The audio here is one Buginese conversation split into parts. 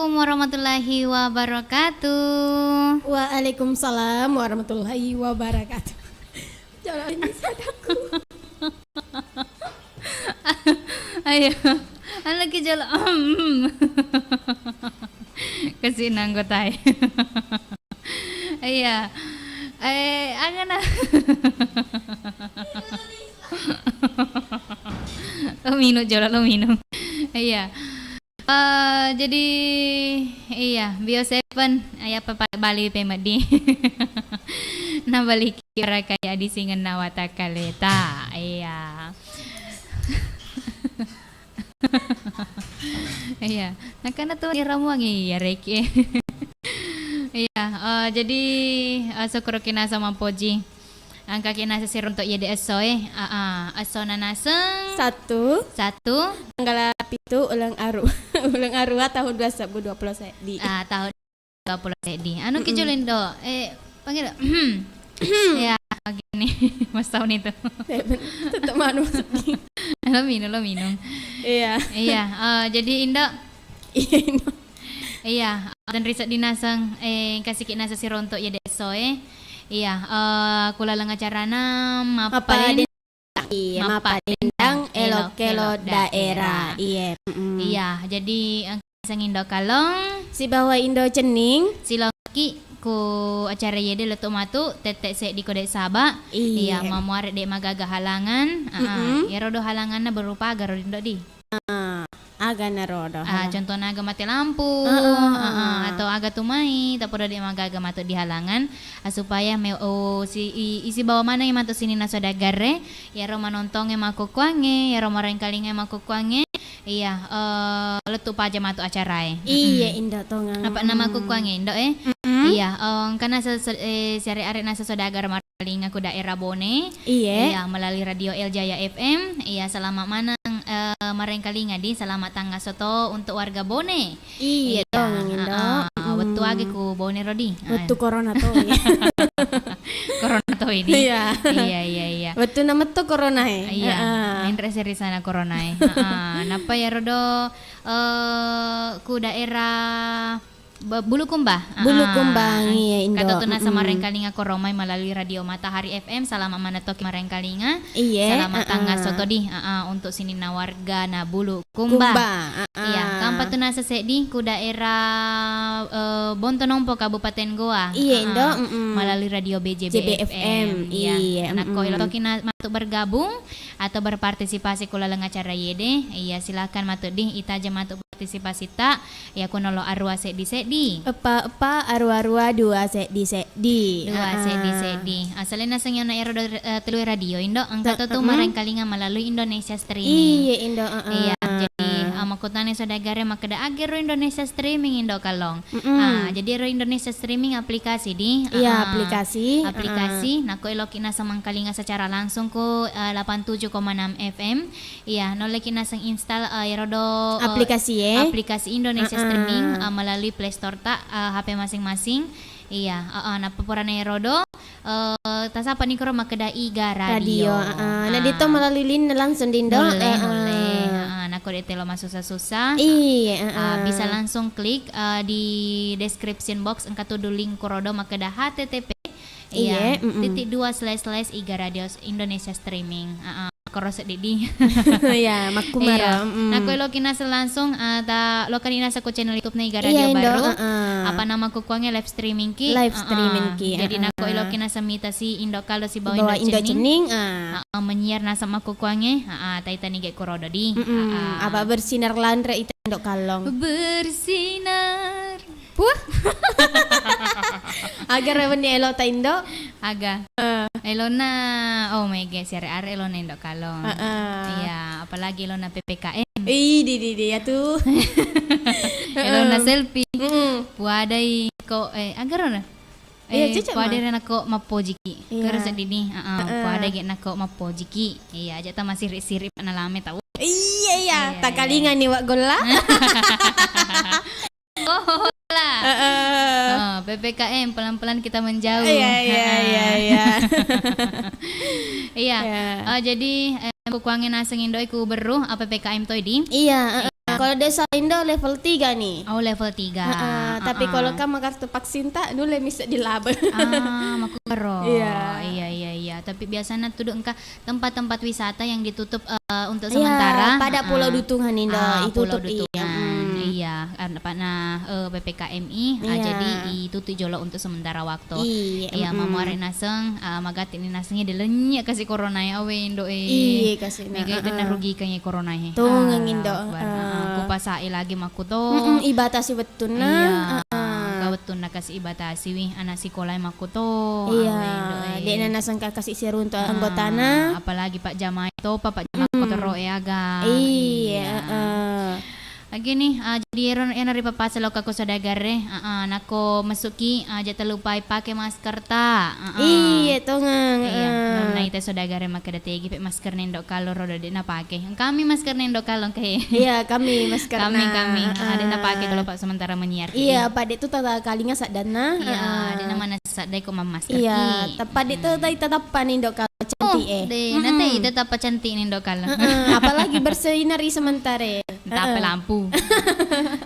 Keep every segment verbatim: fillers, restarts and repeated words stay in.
Assalamualaikum warahmatullahi wabarakatuh. Waalaikumsalam warahmatullahi wabarakatuh. Jangan ini sadaku. Ayo, anu ki jolo. Kasi nanggotai. Iya. Eh, agana. Lo minum jolo, lo minum. Iya. Eh, jadi, iya, Bio Seven, iya, apa, pa-, bali pemedi. Nabaliki para kaya di singenna watakkaleta. Iya. Iya, nakana tu iramuang iya reki. Iya, eh, jadi, eh, syukuruki naseng mappoji. Engkaki naseng sirontok iya de esso e. Ah, ah, essona naseng satu. Satu. Tanggal pitu uleng aru. Uleng arua tahun dua ribu dua puluh seddi. Ah, tahun dua puluh seddi. Anu ki Mm-mm. Jolo Indo. Eh, panggil. Ya, gini. Mas tahun itu. Tetap manu seddi. Lo minum, lo minum. Iya. Iya, eh, jadi Indo. Iya, Indo. Iya, dan riset di naseng, eh, kasih ki naseng sirontok iya de esso e. Iya, eh, kulaleng acarana mappaden-, mappaden-, iya, mappaden-, mappadendang elok-elok daerah. Iya, mm-mm. Iya, jadi, eh, Sengindo Kalong. Sibawa Indo Cenning. Silokki ku acara iye de lettu matu, tette seddi ko de saba. Iya. Iya, mamuare de magaga halangan. Ah, ah. Mm-mm. Iyaro do halanganna berupa aga ro Indo di. Ah, aga naro do ah, halang-, contohna aga mate lampu, ah, ah, ah, ah, ah, atau aga tu mai, tapodo de magaga matu di halangan, ah, supaya me-, oh, si-, i-, isi bawa maneng matu sininna saudagar e, iyaro manontonge makkukkuangnge, iyaro marengkalinga makkukkuangnge, Iya, eh, lettu paja matu acarae. Iya, mm-mm. Indo tongang. Apa nama mm. Kukuangnge, Indo, eh? Mm-mm. Iya, eh, engkana se-, se-, eh, siare-are nasa saudagar marengkalinga ku daerah Bone. Iya. Iya, melalui radio El Jaya F M. Iya, selamat maneng, eh, marengkalinga di, selamat tangasso to untuk warga Bone. Iya, iya, tongang, Indo. Ah, ah, mm. Wettu age ku Bone ro di. Ah. Wettu corona to, iya. Corona to ini. Iya. Iya, iya, iya. Wettu nametto corona e. Iya. Heeh. Menre seri sana corona e. Heeh. Nappa iyaro do, eh, ku daerah Ba-, Bulukumba. Bulukumbang, heeh. Iya, Indo. Kata tu nasa mm-mm. Marengkalinga koromai melalui Radio Matahari F M. Selamat manettoki marengkalinga. Iya, selamat heeh. Tangasso to di, heeh, untuk sininna warga na Bulu Kumba. Kumba, ah, ah. Iya, kampa tu nasa seddi ku daerah, eh, Bontonompo, Kabupaten Gowa. Iya, ah, Indo, ah. Mm-mm. Melalui radio B J B F M. Iya, nakko mm-mm. Ilo toki na-, matu bergabung atau berpartisipasi ku laleng acara iye de, iya, silakan matu di, itaja matu partisipasita, iya, ku nolo arua seddi seddi. Eppa, eppa, arua, arua, dua seddi seddi. Dua seddi seddi. Ah, selain naseng iyana ero do-, eh, tellu radio, Indo, engka to tu marengkalinga melalui Indonesia Streaming. Iya, Indo, heeh. Iya, jadi, ah, makkutana saudagar e makkeda, "Age ro Indonesia Streaming, Indo Kalong?" Mm-mm. Ah, jadi ero Indonesia Streaming aplikasi di. Iya, ah, aplikasi. Aplikasi. Heeh. Nakko eloki naseng mengkalinga secara langsung ku, eh, delapan tujuh koma enam F M. Iya, naulleki naseng install, eh, ero do, eh, aplikasi e. Aplikasi Indonesia heeh. Streaming, eh, melalui Play Store ta, eh, H P masing-masing. Iya, heeh, nappa purana ero do, eh, tasapani koro makkeda Iga Radio. Radio, heeh. Nah, di to melalui line langsung di Indo. Nulle, heeh. Nulle. Heeh, nakko de telo masussa-sussa. Iya, heeh. Ah, bisa langsung klik, eh, di description box engka tu du link koro do makkeda H T T P. Iya, iya, mm-mm. Titik dua slash slash Iga Radio Indonesia Streaming. Heeh. Koro seddi di. Iya, makkumaro. Iya. Mm. Nakko eloki naseng langsung, ah, ta-, lokani naseng ko channel YouTube-na Iga Radio Indo, baru. Heeh. Apa nama kukuangnge live streaming ki? Live streaming ki, heeh. Jadi nakko eloki naseng mita si Indo Kalo sibawa Indo Cenning. Indo Cenning, ah. Heeh, menyiar naseng makkukuangnge, heeh, taitani ge kurodo di. Mm-mm. Heeh. Apa bersinar lanre ita Indo Kalong. Bersinar. Puh. Aga ro wenni elota Indo? Aga. Eh. Elona, oh mege siare-are elona Indo Kalong. Heeh. Iya, apalagi elona P P K M. Ih, di, di, di, ya tuh. Elona selfie. Mm-mm. Puadai ko, eh, aga rona? Iya, eh, cocok, puadai ma. Rena ko mappojiki. Iya. Kero seddini, heeh, heeh. Puadai ge nako mappojiki. Iya, aja ta masirip-sirip na lame tau. Iya, iya. Iya, takalingani wa golla. Oh, lah. Heeh. Oh, P P K M, pelan-pelan kita menjauh. Iya, iya, heeh. Iya, iya. Iya. Iya. Oh, jadi, eh, kukuangnge naseng Indo e ku beru, apa P P K M toi di? Iya, heeh. Iya. Kalau desa Indo level tiga nih. Oh, level tiga. Heeh, tapi kalau kan makartu vaksin ta, nulle misse di laba. Ah, makkukaro. Iya. Iya, iya, iya. Tapi biasanya tuh engka tempat-tempat wisata yang ditutup, eh, untuk sementara. Pada Pulau Dutungan, Indo. Ah, Pulau Dutungan. Iya, karena, eh, P P K M I, ah, jadi itutu jolo untuk sementara wakto. Iya, iya, mm-mm. Mamuare naseng, ah, magatti ni nasengnge de lennye kasi corona e, awe, Indo e. Iya, kasi na, mega itu, heeh, narugikan ya corona e. Tongeng, Indo. Akbar. Ah, ku pasai lagi makkuto. Mm-mm, ibatasi wettunna. Iya, heeh. Ka wettunna kasi ibatasi wi, anak sikola e makkuto. Iya, awe, Indo e. De'na nasengka kasi siruntu anggotana. Apalagi Pak Jamae topa, Pak Jamae kontro e aga. Iya, heeh. Agini, ah, jadi ero, ero ripappaseng lokka ko saudagar e, ah, ah, nako masukki, ah, aja talupai pake masker ta. Ah, ah. Iya, tongeng, iya, heeh. Nonna ita saudagar e makkeda tegi pe masker na Indo Kallong ro de napake. Kami masker na Indo Kallong ke. Iya, kami masker na. Kami, kami. Ah, de napake kalau Pak sementara menyiar ki. Iya, pada tu tata kalinga saddanna. Iya, heeh. De namana sadda ko mammasker ki. Iya, tepat de tu tata tappa ni Indo Kallong cantik e. De, nanti ita tappa cantik ni Indo Kallong. Heeh, apalagi bersinar i sementara e. Tape lampu.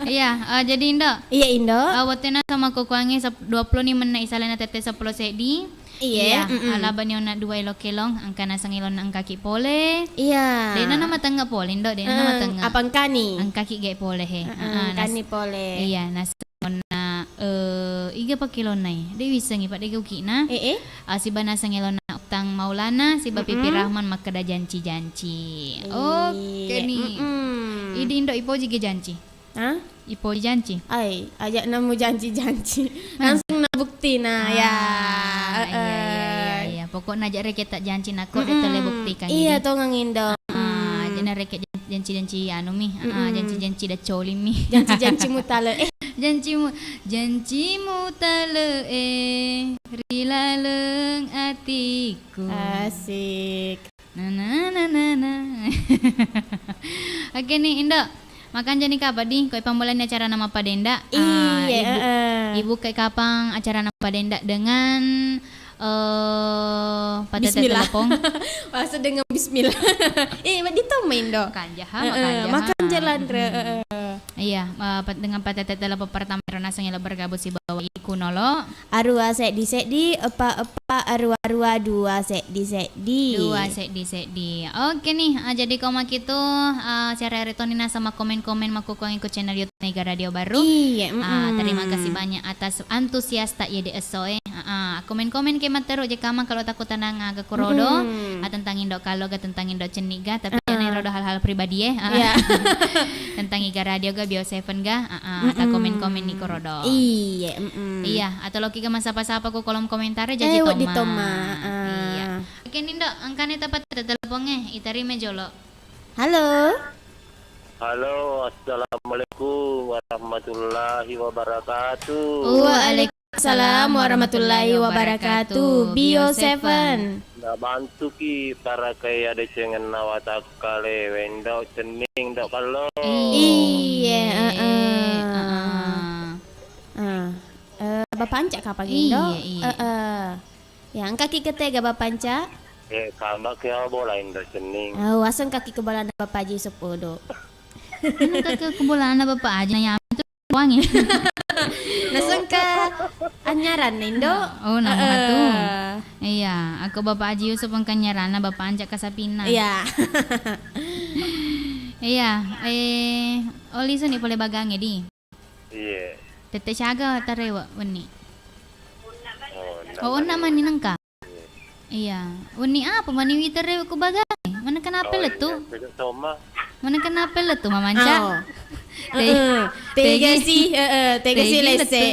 Iya, eh, jadi Indo. Iya, Indo. Eh, wettunna sama kukuangnge sep-, dua puluh ni menne isalena tette seppulo seddi. Iya, iya, mm-mm. Alabani onna dua elo kelong, engka naseng elonna engkaki pole. Iya. De'na namatengnga pole, Indo, de'na namatengnga. Apa engkani? Engkaki ge pole he. Heeh, engkani pole. Iya, naseng onna, eh, iga pakkelonna e? De wissengi, Pak, de gauki'na. Eh, eh. Ah, siba naseng elonna Utang Maulana, siba Pipi Rahman makkeda janci-janci. Iya. Oke ni. Mm-mm. Idi Indo ipoji ge janci. Hah? Ipoji janci. Ai, aja namu janci-janci. Langsung na bukti na, ya. Ah, iya, iya, iya, iya. Pokokna aja reketa janci nako de tole buktikan. Iya, tongeng Indo. Ah, jadi reketa jan-, janci-janci anu mi. Ah, janci-janci daccoli mi. Janci-janci mutale. Eh. Jancimu, jancimu tale e ri laleng atiku. Asik. Na, na, na, na, na. Oke ni, Indo. Makanjani kapang di, ko ipammulani acarana mappadenda. Ah, iya, ibu-, heeh. Ibuka kapang acarana mappadenda dengan Eh, patete telepon. Bismillah. Masa dengan bismillah. Eh, wedding to main do. Makanja ha, heeh, makanja ha. Makanja lanre, heeh. Iya, eh, pat-, dengan patete telepon pertama ero naseng elo bergabung sibawa iku nolo. Arua seddi seddi, epa epa arua arua dua seddi seddi. Dua seddi seddi. Oke nih, ah, jadi ko makitu, ah, siara ri toni naseng makkomen-komen makkukkuang iko channel YouTube Mega Radio Baru. Iya, ah, mm-mm. Terima kasih banyak atas antusiasta iya di esso e. Heeh, komen-komen ke matteru je kamang kalau takut tenang aga kurodo. Mm-mm. Ah, tentang Indo Kalo ga, tentang Indo Cenni ga, tapi jangan rodo hal-hal pribadi e. Heeh. Iya. Tentang Iga Radio ga, Bio Seven ga, heeh, atau komen-komen ni kurodo. Iya, mm-mm. Iya, atau loki ga masapa-sapa ku kolom komentar e, jaji toma. Toma. Iya. Oke, Nindo, engkane tapat telepon e, itarima jolo. Halo. Halo, assalamualaikum warahmatullahi wabarakatuh. Waalaikumsalam warahmatullahi wabarakatuh. Bio Seven. Nabantuki parakai adecengenna watakkale, wendo cenning do kallo. Iye, heeh. Heeh. Ah. Eh, Bapak Ancak kapang Indo? Iye, iye. Heeh. Ya, engkaki ketega Bapak Ancak? Eh, kamba ke bola Indo cenning. Oh, aseng kaki ke bolana Bapak Haji Yusuf Udo. Ini kaki ke bolana Bapak Haji, nanya itu wangi. Naseng ke anyaran Indo. Oh, nama tu. Iya, aku Bapak Haji Yusuf engka anyaranna Bapak Ancak kasapinna. Iya. Iya, eh, oli suni pole bagange di. Iya. Tette siaga tarewe wenni. Oh, onna mani nengka. Iya. Wenni apa mani wi tarewe ku bagai? Mana kenapa letu? Mana kenapa letu, Mama Anca? Oh. Tega si, heeh, tega si lesse.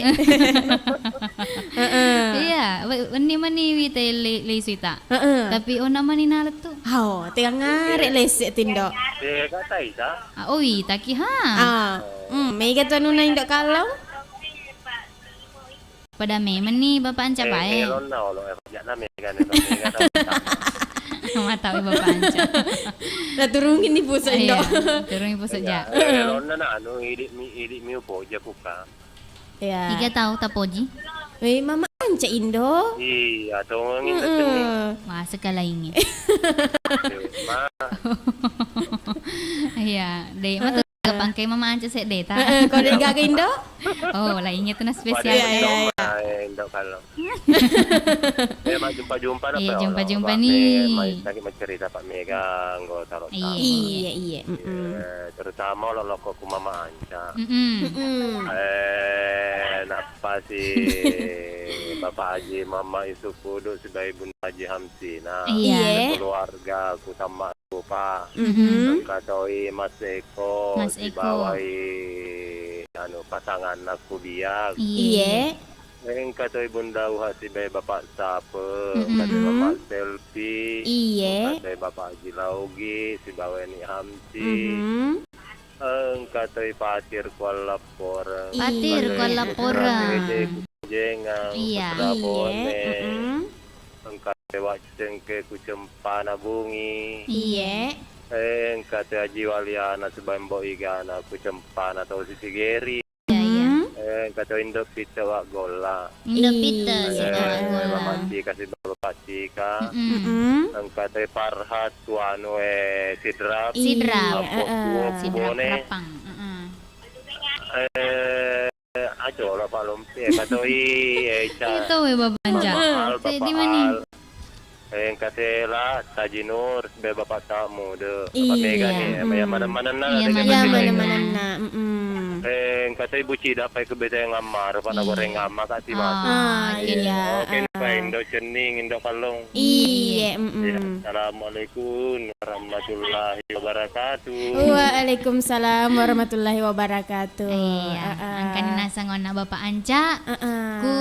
Heeh. Iya, wenni mani wi te le-, lesu ita. Heeh. Tapi onna mani naletu. Hao, tega ngare lesse tindo. Tega taita. Ah, oh, wi taki ha. Ah. Hmm, mega tu anunna Indo Kalo. Pada memang ni Bapak Anca bae. Eh, lonna olo, eh, jana mega ne, mega. Mata Bapak Anca. Nah, turungin ni pusat Indo. Turungin pusat ja. Eh, lonna na anu, idi mi, idi mi upoja kuka. Iya. Iga tau tapoji? Wei, Mama Anca Indo. Iya, tongengi. Wah, sekalaingi. Iya, deh, matu Pangkai Mama Anca sedde ta. Heeh, ko de gaga Indo? Oh, lainnya tu na spesial. Iya, iya, iya. Indo kalau. Ya, ma jumpa-jumpa na. Iya, jumpa-jumpa ni. Mai lagi mencerita Pak Mega, anggo taro. Iya, iya, iya. Terutama lo loko ku Mama Anca. Mm-mm. Mm-mm. Eh, nappasi Bapak Haji Mama Yusuf Kudu sibawa Bunda Haji Hamsina. Iya. Keluarga ku sama Rupa. Mhm. Engka toi Mas Eko, Mas Eko. Sibawai, anu, pasanganna ku Biak. Iye. Engka toi Bunda Uha sibawa Bapak Sape, mhm, engka toi Bapak Selfie, iye, engka toi Bapak Haji Laugi, sibawa Ni Hamsi. Mhm. Engka toi Patir Kuala Poreng. Patir Kuala Poreng. Engka toi Putra Tede Kujengang, iya, Putra Bone. Iye, mm-mm. Engka Dewa Cengke ku Cempana Bungi. Iye. Eh, engka te Aji Waliana Subambo Igana ku Cempana Tau Sisigeri. Iya, iya. Hmm. Eh, engka te Indo Pitte Waggolla. Indo Pitte, iya, Sido Waggolla. Mama Cika Sibawa Bapak Cika. Mm-mm. Mm-mm. Engka te Farhat ku anu, eh, Sidrap. Sidrap. Iya, heeh. Sidrap Bone. Rapang. Mm-mm. Eh, Eh, aja lah Pak Lompi, eh, katoi, eh, Ica. Itu we Bapak Anja. Bapak Al, sedih Bapak mani. Al. Eh, engka tela, Taji Nur, be Bapak Tamu, de. Bapak Mega ni, eh, iya. Iya, mana-mana na, iya, mana-mana na. Mm-mm. Eh, engka tei Bu Cida, pai ke bete ngamar, Pak, na goreng ngamar, Kak Tima. Ah, iya. Oke, Pak Indo Cening, Indo Kalong. Iye, mm-mm. Iya, assalamualaikum warahmatullahi wabarakatuh. Waalaikumsalam warahmatullahi wabarakatuh. Iya, heeh. Engkani naseng onna Bapak Anca. Heeh. Ku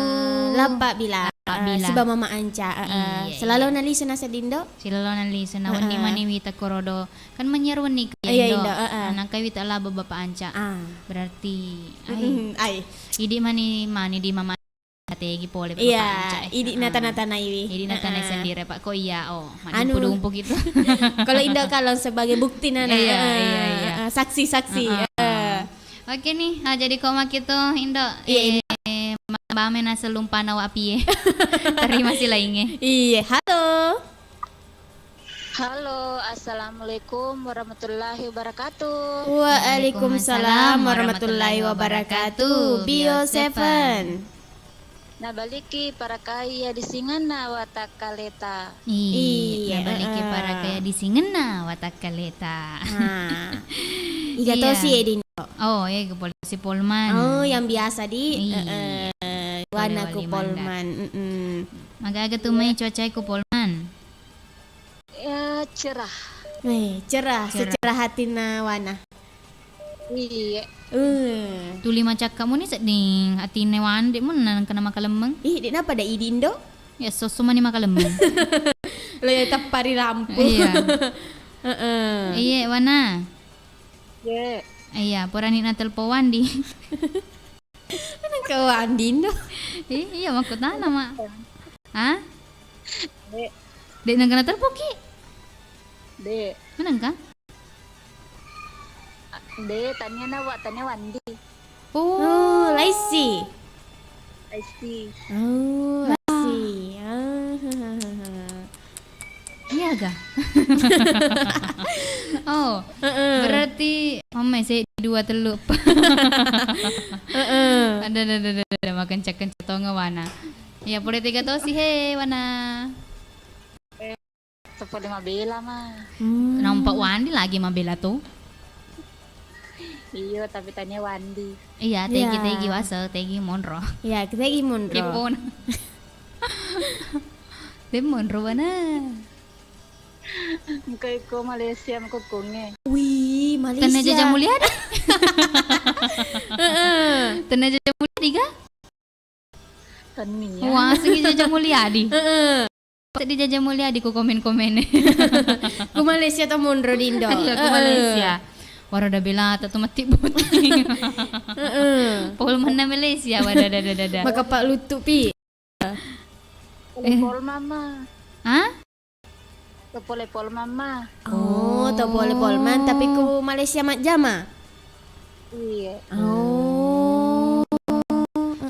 Lappa Bila. Lappa Bila. Siba Mama Anca, heeh. Iya, iya. Silalona lisu naseng Indo? Silalona lisu, na wenni mani wita korodo. Kan menyer wenni ke Indo. Iya, Indo, heeh. Nangka wita laba Bapak Anca. Ah. Berarti, ai. Mm-mm, ai. Idi mani, mani di Mama Tegi pole, Pak, iya, Bapak Anca, eh. Idi natanai-tanaiwi. Idi natanai sendiri, Pak. Ko iya, oh, madumpu-dumpu gitu. Kalau Indo kalau sebagai bukti nana. Iya, iya, iya. Eh, saksi-saksi. Heeh. Oke nih, ah, jadi ko makitu Indo, iya, eh, bame na selumpana wa pie. Terima si lainge. Iya, halo. Halo, assalamualaikum warahmatullahi wabarakatuh. Waalaikumsalam warahmatullahi wabarakatuh. Bio Seven. Nabaliki parakai iya disingenna watakkaleta. Iya, nabaliki parakai iya disingenna watakkaleta. Nah. Iga tosi, Edin? Oh, iya, ke polisi Polman. Oh, yang biasa di, iya, eh, wana ku Polman. Mm-mm. Maga-aga tu mai cuaca ku Polman. Ya, cerah. Eh, cerah, cerah. Secerah hatina wana. Iya. Eh. Tuli macakka muni sedding atine wande mun nang kena makalemmeng. Ih, dek napa da idi Indo? Ya, soso mani makalemmeng. Lo ya tappari lampu. Iya. Heeh. Iya, wana. Iya. Iya, purani na telpo Wandi. Mana kau Wandi Indo? Iya, makkutana, Mak. Hah? Dek. Dek nengka naterpoki? Dek. Menengka? Dek, tania na, Wak, tania Wandi. Oh. Oh, Laisi. Laisi. Oh, Laisi. Ah, ha, ha, ha, ha. Iya ga? Oh, heeh. Berarti mama saya dua tellu. Heeh. Ada, ada, ada, ada, ada. Makencak-kencak tonga wana. Iya, pole tega tosi he wana. Eh, tepole mabela ma. Hmm. Nampak Wandi lagi mabela tu. Iya, tapi tania Wandi. Iya, tegi, iya, tegi wase, tegi monro. Iya, tegi monro. Kepon. Te monro mana? Engka iko Malaysia makukkungnge. Wih, Malaysia. Tenna Jaja Mulyadi. Heeh. Tenna Jaja Mulyadi ga? Tennia. Wah, sengi Jaja Mulyadi. Heeh. Seddi Jaja Mulyadi ku komen-komen. Ku Malaysia to monro Indo. Iya, ku Malaysia. Heeh. Waro da bela tu mati boti. Heeh. Pol manna Malaysia, wada, da, da, da, da. Maka Pak Lutu pi. Eh. Pol mama. Hah? To pole Polman ma. Oh, to pole Polman, tapi ku Malaysia majjama? Iya. Oh.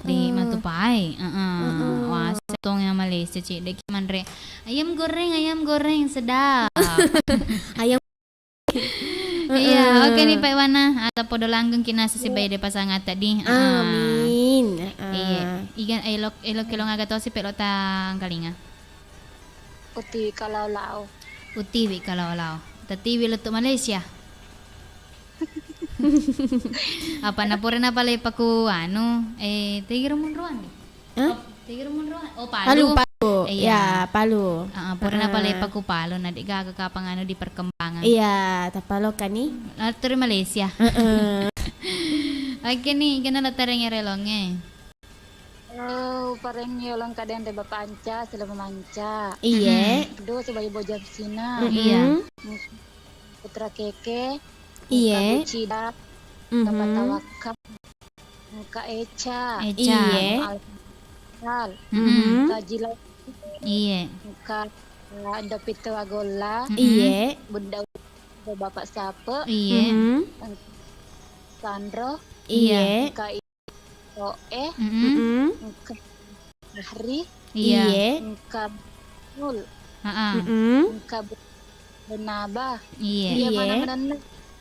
Di Matupai. Heeh. Heeh. Wah, setong yang Malaysia, Cik. Dek manre ayam goreng, ayam goreng, sedap. Ayam Iya, oke ni, Pak Iwana. Ata podo langgeng ki nasa sibawa de pasang ata di. Ah. Amin. Ah. Iya. Iga elo, elo kelong aga tosi pelo tangkalinga. Uti kalau lao. Utiwi kalau lao. Tatiwi lettu Malaysia. Apa na pura na pale paku anu, eh, tegi rumun ruang ni? Hah? Oh, tegi rumun ruang. Oh, Palu. Palu, Palu. Iya. Ya, Palu. Ah, pura na pale paku Palu, na de gaga kapang anu di perkembangan. Iya, tapalo kani. Lalu turi Malaysia. Heeh. Oke ni, kena lo tereng relonge. Oh, pareng yolong kadang de Bapak Anca, selama manca. Iye. Do sebagai bojang Cina. Iya. Putra Keke. Iye. Bucida. Bapak Tawakal. Engka Eca. Eca. Iye. Alfal. Mm-mm. Engka Jila. Iye. Engka, eh, Ando Pito Agolla. Mm-mm. Iye. Bunda Bapak Sape. Iye. Mm-mm. Engka Sandro. Iye. Engka Ito, eh. Mm-mm. Mm-mm. Engka Fahri. Iya. Iye. Engka Nul. Heeh. Mm-mm. Engka Bernaba. Iya. Iya, mana-mana.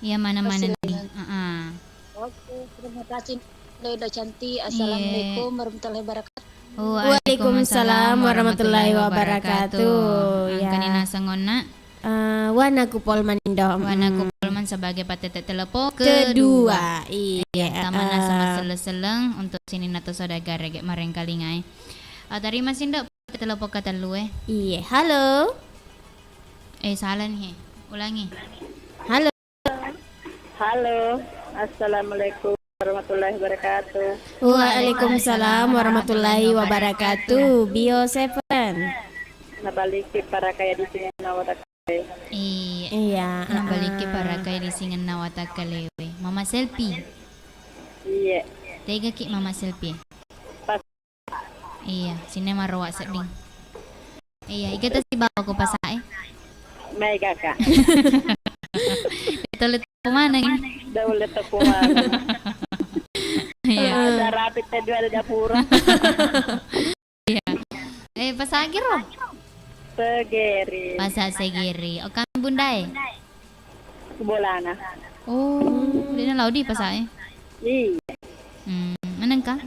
Iya, mana-mana ni. Heeh. Oke, terima kasih. Ledo cantik. Iya. Assalamualaikum warahmatullahi wabarakatuh. Waalaikumsalam warahmatullahi wabarakatuh. Engkani naseng onna. Eh, wana kupol manindo. Wana kupol man sebagai patete telepon kedua. Kedua. Iya, tamanna sama selleng-selleng untuk sininna to saudagar ge marengkalingai. Ah, tarima sindo. Telepon katellue. Iye, halo. Eh, salah nih, he. Ulangi. Halo. Halo, assalamualaikum warahmatullahi wabarakatuh. Waalaikumsalam warahmatullahi wabarakatuh. Bio Seven. Nabaliki parakaya di sini nawata. Iya. Iya, nabaliki parakaya di sini nawata kalewe. Mama Selfie. Iya. Tega ki Mama Selfie? Pas Iya, sininna marowa sedding. Iya, iga tasibawa ko pasae? Maega, Kak. Tole teppu maneng. Tole teppu maneng. Iya. Ada rapi tadi ada dapur. Iya. Eh, pasagi ro? Segeri. Pasa Segeri. Oh, kami bundae? Bolana. Oh, de na lao di pasae? Iya. Hmm, manengka?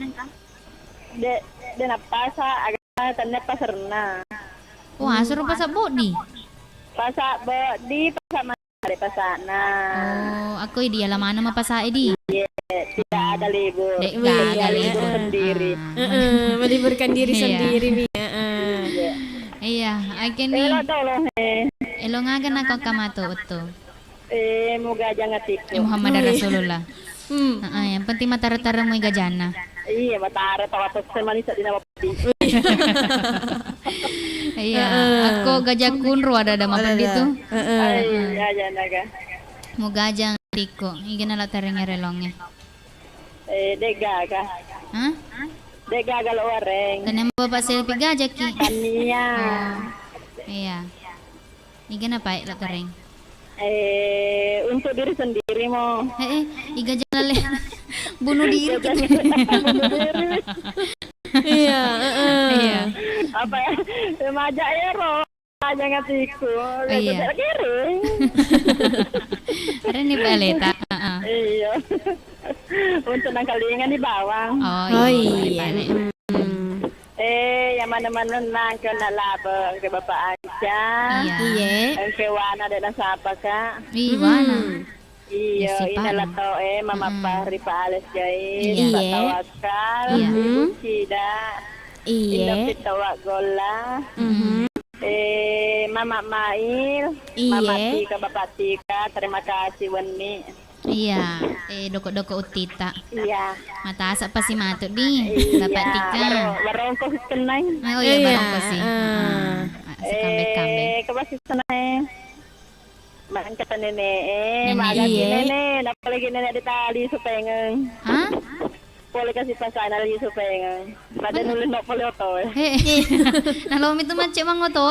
De, de nappasa, aga tennia pasarna. Oh, asuro pasa boddi? Pasa boddi, pasa mare pasana. Oh, akko idi ala mana ma pasae di? Iya, tidak ada libur. De gaga libur. Sendiri. Ah. Heeh, meliburkan diri sendiri mi. Heeh. Iya. Iya, akhirnya. Elo tolong, eh. Elo ngaga nako kamato oto. Eh, muga jangan tipu. Muhammad Rasulullah. Hmm. Heeh, yang penting matara-tara mui gajana. Iya, matara tawa pesen manis di nama peti. Iya, aku gajah kunro ada ada mapedi tu. Heeh. Iya, jangan aga. Muga jangan tiku. Igana la terengere longe. Eh, de gaga. Hah? De gaga lo wareng. Tania Bapak Selfie gajah ki. Tania. Oh. Iya. Iga napae la tereng? Eh, untuk diri sendiri mo. Eh, eh, iga jalan le. Bunuh diri gitu. Bunuh diri. Iya, heeh. Iya. Apa ya? Remaja ero. Jangan tiku. Iya. Tidak kiri. Ada nih baleta. Heeh. Iya. Untuk nangkalingan di bawang. Oh, iya. Balik. Mm-mm. Eh, yang mana-mana nang kena laba ke Bapak Anca. Iya. Iya. Engke wana de nasapa, Kak. Ih, wana. Mm-mm. Iya, isi ina panu. Lato, eh, Mama Fahri, Pak Alex Jai, Pak Tawakal, Ibu Cida, Indah Pita Wak Golla, eh, Mama Mail, Mama Tika, Bapak Tika, terima kasih wenni. Iya, eh, doko-doko utita. Iya. Matasa pasi matu di Bapak Tika. Baro-, barongko si tenai. Oh iya, barongko si. Heeh. Sekambe-kambe. Eh, kebasi tenai. Mangkata nenek, eh, magaki nenek, napalagi nenek ditali supengeng. Hah? Pole kasi pasana lisu pengeng. Pada nulis nok pole oto, eh. Eh, eh. Nalomi tu macet mang oto.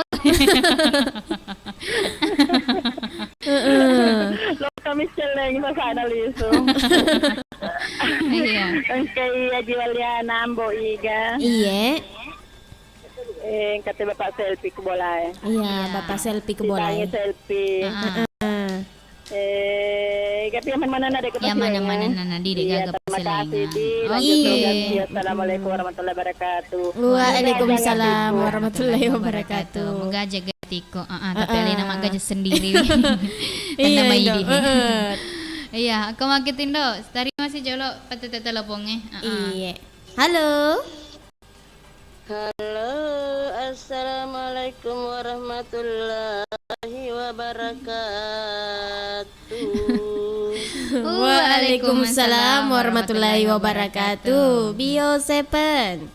Heeh. Lo kami celeng pasana lisu. Iya. Engke iya jiwalia nambo iga. Iya. Eh, kata Bapak Selfie ku bolae. Iya, Bapak Selfie ku bolae. Selfie. Heeh. Eh, tapi yang mana-mana deh, iya, mana-mana, Nana, di, iya, gaga terima kasih, Di. Oke. Lanjut, terima kasih. Assalamualaikum warahmatullahi wabarakatuh. Waalaikumsalam warahmatullahi wabarakatuh. Moga aja gati ko, ah, ah, tapi alena maggaja sendiri. Iya, Indo. Iya, aku makin Tindo. Tadi masih jolo patete telepon, eh. Ah, ah. Iya. Halo. Halo, assalamualaikum warahmatullahi wabarakatuh. Waalaikumsalam warahmatullahi wabarakatuh. Bio Seven.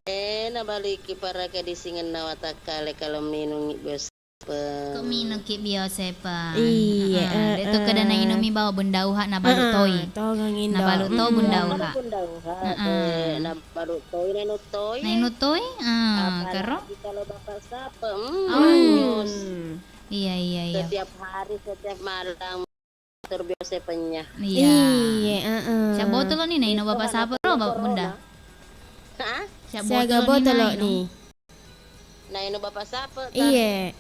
Eh, nabaliki paraka di singenna watakkale kalau minungi biasa. Ko minungki Bio Seven? Iya, heeh, de to kada nainumi bawa Bunda Uha nabalu toi. Tongang Indo. Nabalu to Bunda Uha. Bunda Uha, heeh, eh, nabalu toi, nainu toi. Nainu toi? Ah, karo? Apalagi kalau Bapak Sape, mm, manyus. Iya, iya, iya. Setiap hari, setiap malam. Terbiasa penya. Iya. Iya, heeh. Siaga botolo ni naino Bapak Sape ro, Bunda? Hah? Siaga botolo ni. Naino Bapak Sape, ta? Iya.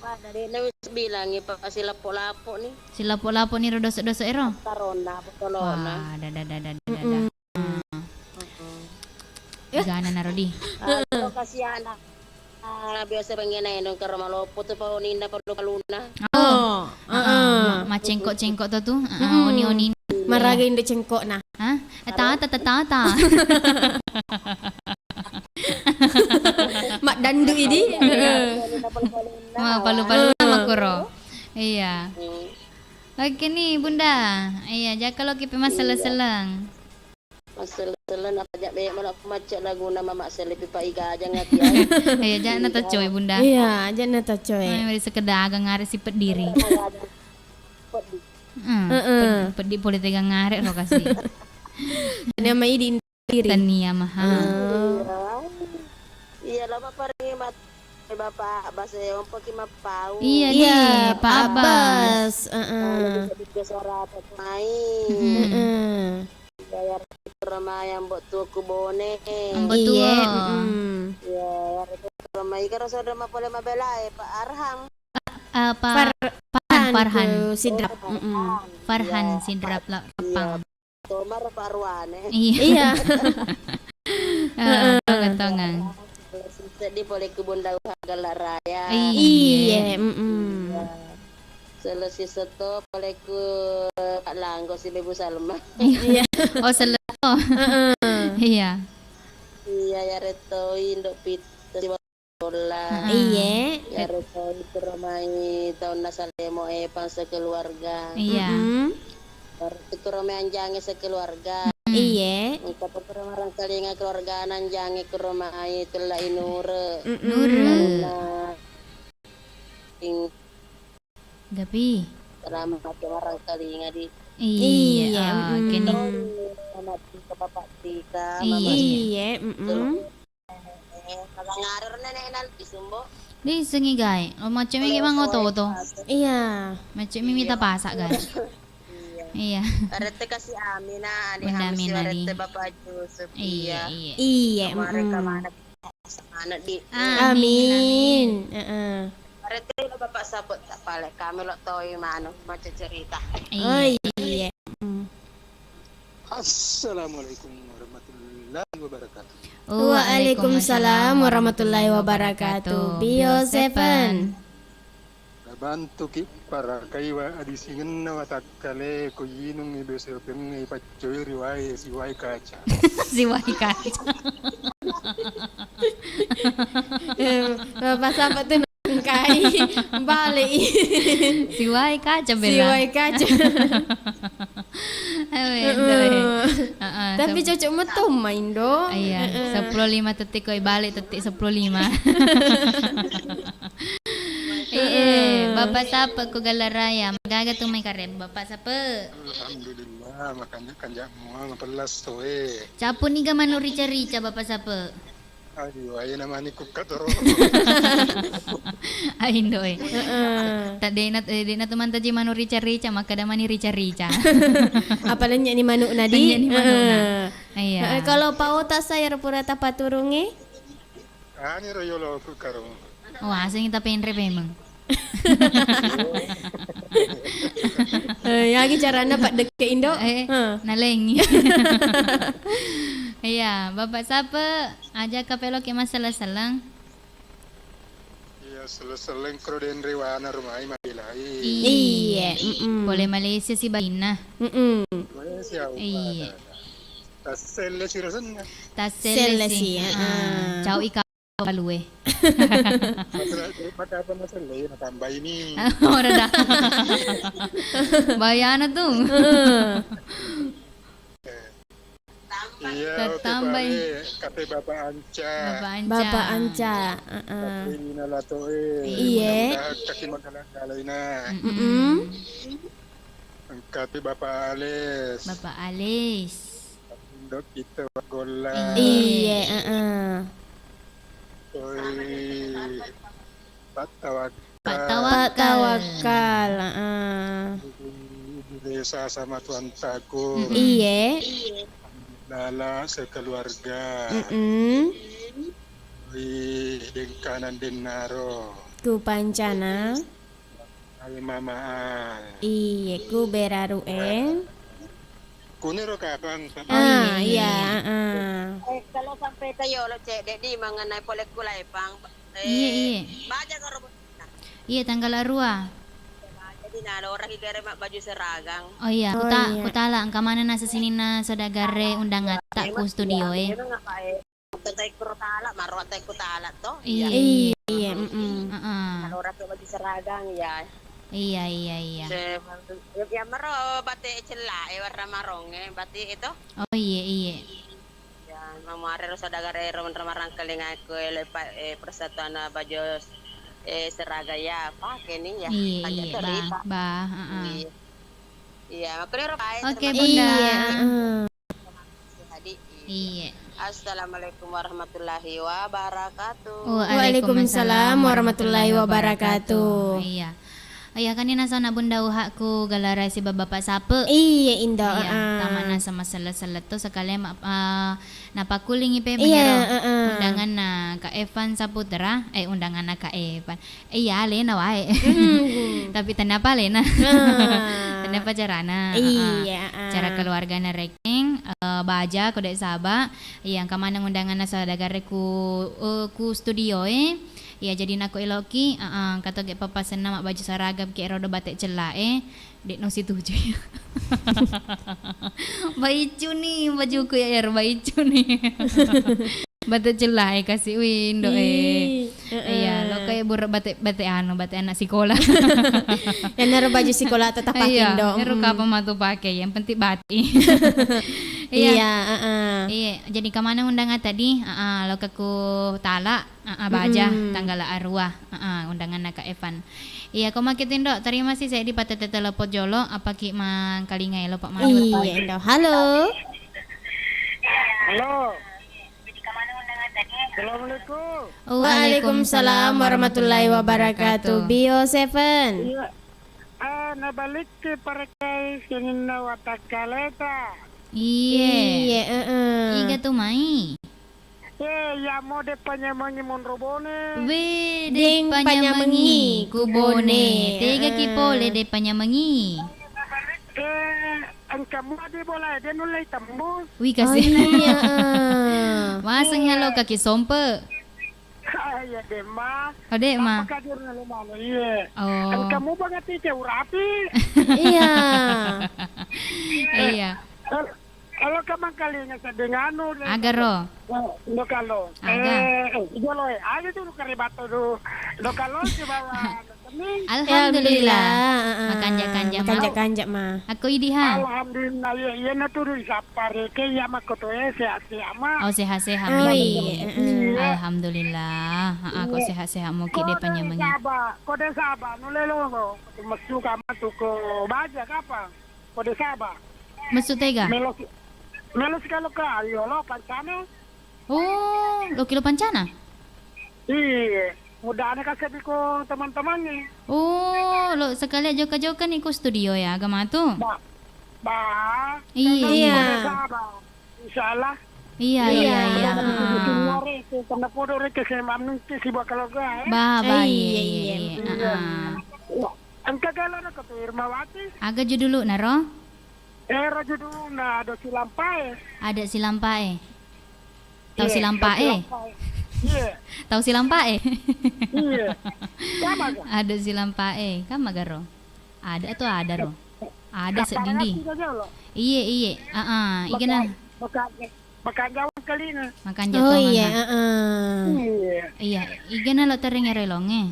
Wah, dari na wis bilangi, Pak, silapo-lapo ni. Silapo-lapo ni ro doso-doso ero? Tarona, botolona. Wah, dada, dada, dada, dada. Heeh. Gana naro di. Ah, terima kasih anak. Ah, biasa pengen nainung karo maloppo tu paoninna palu-palunna. Oh, heeh. Ma-, macengkok-cengkok to tu. Heeh, oni-oni. Maraga indo cengkokna. Hah? Eh, tata, tata, tata. Maddandu idi. Heeh. Ma palu-palunna makuro. Iya. Hmm. Oke nih, Bunda. Iya, jaka loki pe masselleng-selleng. Masselleng-selleng apa ja, be, mana macca laguna mama sellepi pa igajang ati ai. Iya, janna taccoe, Bunda. Iya, janna taccoe. Mai mari sekedar agang are si peddiri. Peddi. Hmm, heeh. Ped-, peddi pole tegang are ro kasi. Nama idi diri. Tania maha. Ah. Iya, lama parengi mat-, Bapak Abbas, eh, ompoki mappau. Iya, iya, di, Pak Abbas. Heeh. Bisa-bisa suara mai. Mm-mm. Heeh. Bayar ramai Ambo Tuoku Bone. Ambo Tuo. Iya, mm-mm. Iya, bayar ramai. Karo saudara mapole mabela, eh, Pak Arham. Ah, Pak Far-, Farhan, Farhan. Farhan. Sidrap. Oh, mm-mm. Farhan. Iya, Sidrap Pak. La-, Lapang. Iya. Tomar Pak Arwane. Iya. Iya. Ah, tongang-tongang. Sedih pole ku Bunda Uha Gala Raya. Iya. Iya, mm-mm. Iya. Selesai seto paleku Pak Langgo si Bebu Salma. Iya. Oh, seleto. Heeh. Iya. Iya, ya reto Indo Pito si Bola. Heeh. Iya. Ya reto itu romai taunna salemo e pang sekeluarga. Iya. Mm-mm. Baru itu romai anjange sekeluarga. Mm. Iya. Engka pun romai marangkalinga keluarga anjange ke romai tella inure. Mm-mm. Nure. Taunna ing- Gapi. Selamat marangkalinga di. Iya, iya, ah, mm. Keni. Selamat di ke Bapak Tika, iya. Mama. Iya, mm-mm. Terus, eh, magangarer nenek nal di Sumbo. Di sengi gai. Oh, macam ini mang oto-oto. Iya. Macam ini minta pasak gai. Iya. Iya. Arete kasih Amina, adi Bunda Hamsi, Amina, arete di. Bapak Yusuf. Iya, iya. Iya. Iya, kemarin mm-mm. Kemana? Semangat di. Amin, amin. Amin. Heeh. Arete lo Bapak Sape tak pale. Kami lo toi manu maca cerita. Iya. Oh, iya. Mm. Assalamualaikum warahmatullahi wabarakatuh. Waalaikumsalam warahmatullahi wabarakatuh. Bio Seven. Nabantuki parakaiwa adi singenna watakkale ko inungngi besepeng ipaccoi ri wae siwai kaca. Siwai kaca. Eh, Bapak Sape tu nangkai bale i. Siwai kaca bela. Siwai kaca. Awe, Indo, eh. Heeh. Heeh, tapi sep-, cocok meto ma Indo. Iya, heeh. Seppulo lima tetti koi bale tetti seppulo lima. Iya, heeh. Bapak Sape ko Gala Raya, magaga tu mai kareb Bapak Sape. Alhamdulillah, makanja-kanja mua mapellas toe. Capu niga manu rica-rica Bapak Sape. Aduh, ayo namani kukka toro. Ai, Indo, eh. Heeh. Tak dena, eh, dena tu mantaji manu rica-rica, maka da mani rica-rica. Apa lennya ni manukna di? Lennya ni manukna. Heeh. Iya. Heeh, kalau paota saya pura tapaturungi? Ani ro yolo ku karo. Oh, asing kita penre memang. Eh, yagi carana paddekke, Indo? Eh, Hah. Nalengi. Iya, Bapak Sape, aja ka peloki masselleng-selleng. Iya, selleng-selleng kro denre wana rumai mabelai. Iya, mm-mm. Pole Malaysia si bainna. Mm-mm. Malaysia, Iya. Tasselle si rosenna. Tasselle Selle si, si, heeh. Heeh. Cau ika balue. Masalah, maka apa masalah? Ya, tambah ini. Ora dah. Bayana tu. Heeh. Iya, Tertambah. Oke, Pak Ale. Kate Bapak Anca. Bapak Anca. Bapak Anca, heeh. Kate Nina Latoe. Iya. Mudah-mudahan kaki makanan kalaina. Mm-mm. Mm-mm. Engkatu Bapak Ales. Bapak Ales. Indo kita golla. Iya. Iya, heeh. Oi, Pak Tawakkal. Pak Tawakkal. Pak Tawakkal, heeh. Ibu Desa sama Tuan Taku. Mm-mm. Iya. Lala sekeluarga. Mm-mm. Oi, Dengkanan Dennaro. Ku Pancana. Ayo, Mama, ah. Iye, ku beraru, eh. Kuniro kapang, Pak. Ah, iya, heeh. Eh, kalau sampai ke yolo, cek, Dedi, mengenai pole kulai, Pang. Eh, Iya, iya. Baja karo. Iya, tanggal arua. Jadi, nah, lo orang igare mak baju seragam. Oh iya, Oh, kuta-, iya. Kutala, engka mana nasa sininna saudagarre undangan tak ku studio, eh. Memang apa, eh? Tetai kuro tala, maro tetai ku tala to. Iya. Iya, iya, mm-mm. Heeh. Kalau rasa baju seragam, ya. Iya, iya, iya. Se-, ya, maro batik cella, eh, warna marong, eh, batik itu. Oh, iya, iya. Ya, mamare ro saudagarre ro marangkalingaku, eh, lepa-, eh, persatuan baju, eh, seragam, ya, pakai nih, ya. Iya, pakai iya, terus, bah, Pak. Bah, heeh. Iya. Iya, makanya ro, Pak, eh, Oke, terima Bunda. kasih. Iya, heeh. Hadi, iya. Iya. Assalamualaikum warahmatullahi wabarakatuh. Waalaikumsalam Waalaikumsalam warahmatullahi warahmatullahi wabarakatuh. wabarakatuh. Iya. Iya, kan ini nasana Bunda Uha ku galara siba Bapak Sape. Iya, Indo, Iya, ah. Tamana sama sellet-sellet tu sekalian ma-, ah, napakulingi pe Iya, manyaro ah, ah. undangan na Kak Evan Saputra, eh, undangan na Kak Evan. Iya, alena wae. Mm. Tapi tennapa alena? Ah. Tennapa carana? Iya, Heeh. ah. Cara keluargana rekeng, eh, baja, kode saba. Iya, engka maneng undanganna saudagarre ku, eh, ku studio e. Iya, jadi nako eloki, heeh, engka toge pappasenna mabbaju saragam ke rodo batik cella e. Dek no situju ya. Baiccu ni bajuku ya, ya, baiccu ni. Bate cella e kasi, wi, Indo e. Ih, heeh. Iya, lo kayak buruk bate, bate anu, bate anak sekolah. Yang naro baju sekolah tetap pakai, Iya, Indo. Ero Mm-mm. Kapan matu pakai, yang penting batik. Iya. Iya, heeh. Iya, jadi kemana undangan tadi? Heeh, lo ke ku tala, heeh, baja, Mm-mm. tanggal arua, heeh, undangan na Kak Evan. Iya, ko make tu, Indo, terima kasih, saya di patete telepon jolo, apa ki mangkalinga elo, Pak Manu? Iya, Indo. Halo. Halo. Assalamualaikum. Waalaikumsalam warahmatullahi wabarakatuh. Bio Seven. Iya. Ah, nabalikki parekai sininna watakkaleta. Iye. Iye, heeh. Iga tu mai? Eh, iya mo de panyamengi monro Bone. We, de Deng panyamengi panyamengi ku ku Bone. Bone. Tega ki Heeh. pole de panyamengi? Eh, engka mua di bola, de nulle tembus. Wi, Oh, kasi. iya. Maseng Iya. ngalo kaki sompe. Ah, iya, de ma. Oh, de ma. Apa kadir ngalo mano, iya. Oh. Engka mu bangati ke urapi. Iya. Iya. Eh, Elo ka mangkalinga sedding anu, le. Aga ro? Eh, lo kalo. Aga. Eh, eh, jolo, eh. Aja tu kare bato do. Lo kalo sibawa anu, Senin. Alhamdulillah. Alhamdulillah, heeh. Makanja-kanja, Ma. Makanja-kanja, Ma. Ako idi, ha? Alhamdulillah, iya, iya, na turu sappa reke, iya, makkoto, eh, sehat-sehat, Ma. Oh, sehat-sehat, Oh, Mi. iya, heeh. Iya. Alhamdulillah. Ha, ako Iya. sehat-sehat, mo ki de Kode panyamengi. Saba, kode saba, nule lo, mesu kama tuko baja, kapang? Kode saba. Messu tega? Melo, melo sikalo ka, ayo lo pancana. Oh, lo kilo pancana? Iya, mudane ka seddi ko teman-temannya. Oh, lo sekali joka-joka ni ko studio ya, aga matu? Ba, ba, Iya. Kode saba. Insya Allah. Iya, Iya, iya, iya. iya. Semua reke, karena podo reke, saya mamnun ke si bakal ga, eh. Ba, ba, Iya, iya, iya, iya, iya. iya. Heeh. Iya. Engka gelo na ko tu Irmawati. Aga judulna ro? Eh, ro judulna Ado Silampae. Ado Silampae. Tau Iya, silampae? Tau silampae. Iya. Tau silampae? Iya. Sama ga? Ado silampae. Kan magaro? Ada atau ada ro? Ada sedding di. Iye, iye. Heeh, igana. Makan jawang kali ini. Makan jawang. Oh iya, heeh. Iya. Iya, igana lo tereng ero elonge.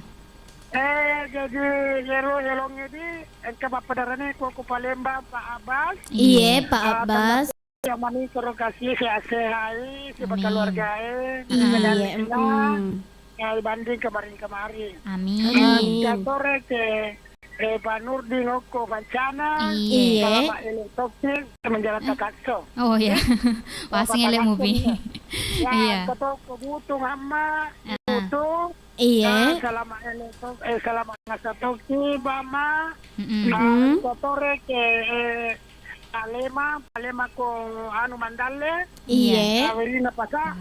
Eh, jadi ero elonge di engka pappadarane ko, ko Palembang, Pak Abbas. Iye, Pak Abbas. Yang mani terima kasih sehat-sehat, si keluarga e. Iya, mm. Banding kemarin-kemarin. Amin. Sore ke Eh, Pak Nurdin okko Pancana. Iya. Salama ele tokki menjalan takatso. Oh iya. Pas ngele mupi. Iya. Ketoko butung amma, butung. Iya. Salama ele tokki, eh, salama ngasa tokki bama. Mm-mm. Kotore ke, eh, Palema, Palema ko anu Mandalle. Iya. Awerina pasa.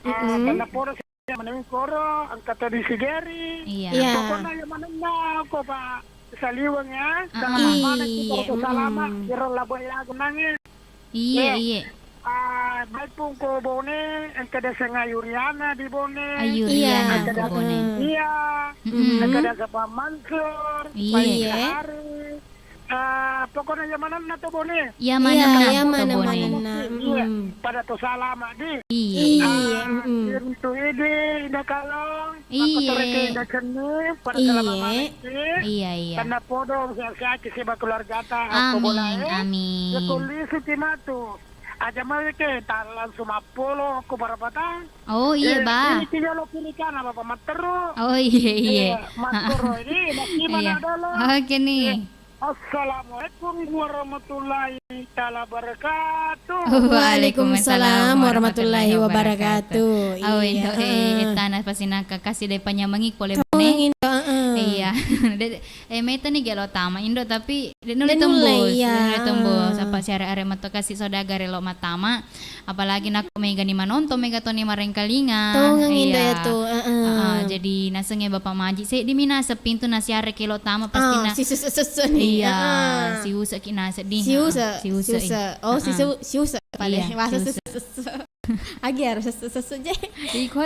Mm-mm. Kena poro Iya, maneng koro, engka to di Sigeri. Iya. Iya. Pokokna iya manenna ko, Pak, saliweng ya. Heeh. Selamat malam, kita salama, kiro labo ya gunangi. Iya, iya. Ah, baik pun ko Bone, engka desa Ayuriana di Bone. Ayuriana ko Bone. Iya. Mm-mm. Engka desa Pak Mansur, Pak Iya. Hari. Ah, pokokna iya manenna to Bone. Iya manenna to Bone. Iya, pada to salama di. Iya. Iya, mm-mm. Untuk ide Indah Kalong, iya. Aku terke Indah Cenni, pada salama manenna. Iya, iya. Karena podo sehat-sehat ke seba keluarga ta, aku bola. Amin, amin. Ya kondisi timatu. Aja mau ke, tak langsung mappolo, aku berapa tahun. Oh iya, Ba. Ini tiga lo kiri kanan, Bapak Matteru. Oh iya, iya. Makkoro ini, masih mana dolo? Oke nih. Assalamualaikum warahmatullahi taala wabarakatuh. Waalaikumsalam warahmatullahi wabarakatuh. Oh, iya. Eh, tana pasti nakka kasih dai panyamengi pole bone. Iya. De-, eh, meta ni gelo tama Indo, tapi de nuli tembus. Iya. De nuli tembus. Apa siare-are meto kasih saudagar elo matama. Apalagi nakko mega ni manontong, mega toni marengkalinga. Tongeng Indo ya tu, heeh. Heeh, jadi nasengnge Bapak Maji, seddi mi naseng pintu nasiare kelo tama pasti na. Siuseq-seseq ni. Iya, siuseq ki naseng di. Siuseq, siuseq. Oh, siuseq, siuseq pale. Iya, bahasa siuseq. Agi harus seseq je. Iko.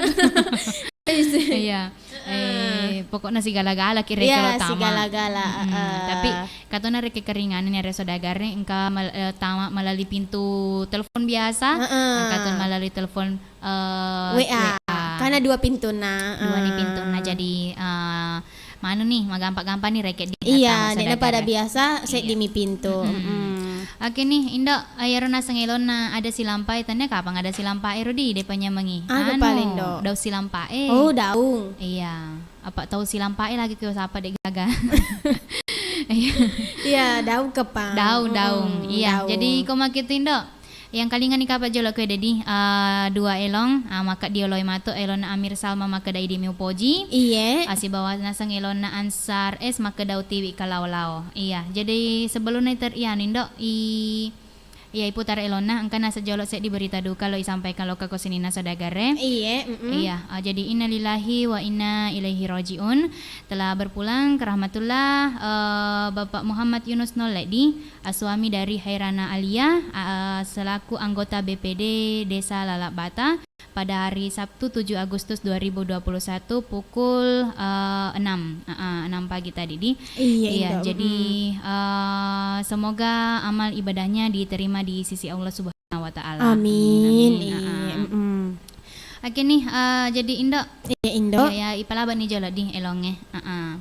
Iya. Eh, pokokna sigala-gala ki rekeng lo tama. Iya, sigala-gala, heeh. Tapi katona rekeng keringane ni are saudagar engka mal-, eh, tama melalui pintu telepon biasa, heeh. Engka to melalui telepon, eh, W A. W A. Karena dua pintunna, dua ni pintunna, jadi, eh, manu ni, magampa-gampa ni rekeng di. Iya, de na pada biasa seddi mi pintu. Mm-mm. Oke nih, Indo, eh, iyaro naseng elonna ada silampae, tania kapang ada silampae ro di, de panyamengi. Aga paling, Dok? Dau silampae. Oh, daung. Iya. Apa tau silampae lagi kio sapa de gaga. Iya. Iya, daung kepang. Daung, daung. Mm-mm, iya, daung. Jadi ko make tu, Indo. Yang kalinga ni kapa jolo kue dedi, eh, dua elong, ah, makkeda dioloi matu elonna Amir Salma makkeda idi mi upoji. Iye. Ah, sibawa naseng elonna Ansar S makkeda utiwi kalao-lao. Iya, jadi sebelumna iter-, iya, Indo, i Iya, iputar elonna, engka naseng jolo seddi berita duka lo isampaikan lokka ko sininna saudagar e. Iye, mm-mm. Iya, ah, jadi innalillahi wa inna ilaihi raji'un. Telah berpulang ke rahmatullah, eh, Bapak Muhammad Yunus Nolleddi, ah, suami dari Hairana Alia, ah, selaku anggota B P D Desa Lalak Bata. Pada hari Sabtu tujuh Agustus dua ribu dua puluh satu pukul, eh, enam, eh, eh, enam pagi tadi di. Iya, iya, Indo. Jadi, mm-mm, eh, semoga amal ibadahnya diterima di sisi Allah Subhanahu wa Ta'ala. Amin. Amin. Iya, eh, eh. Mm-mm. Oke nih, eh, jadi Indo. Iya, Indo. Iya, ya, ipalaba nih jolo di elonge. Eh, eh.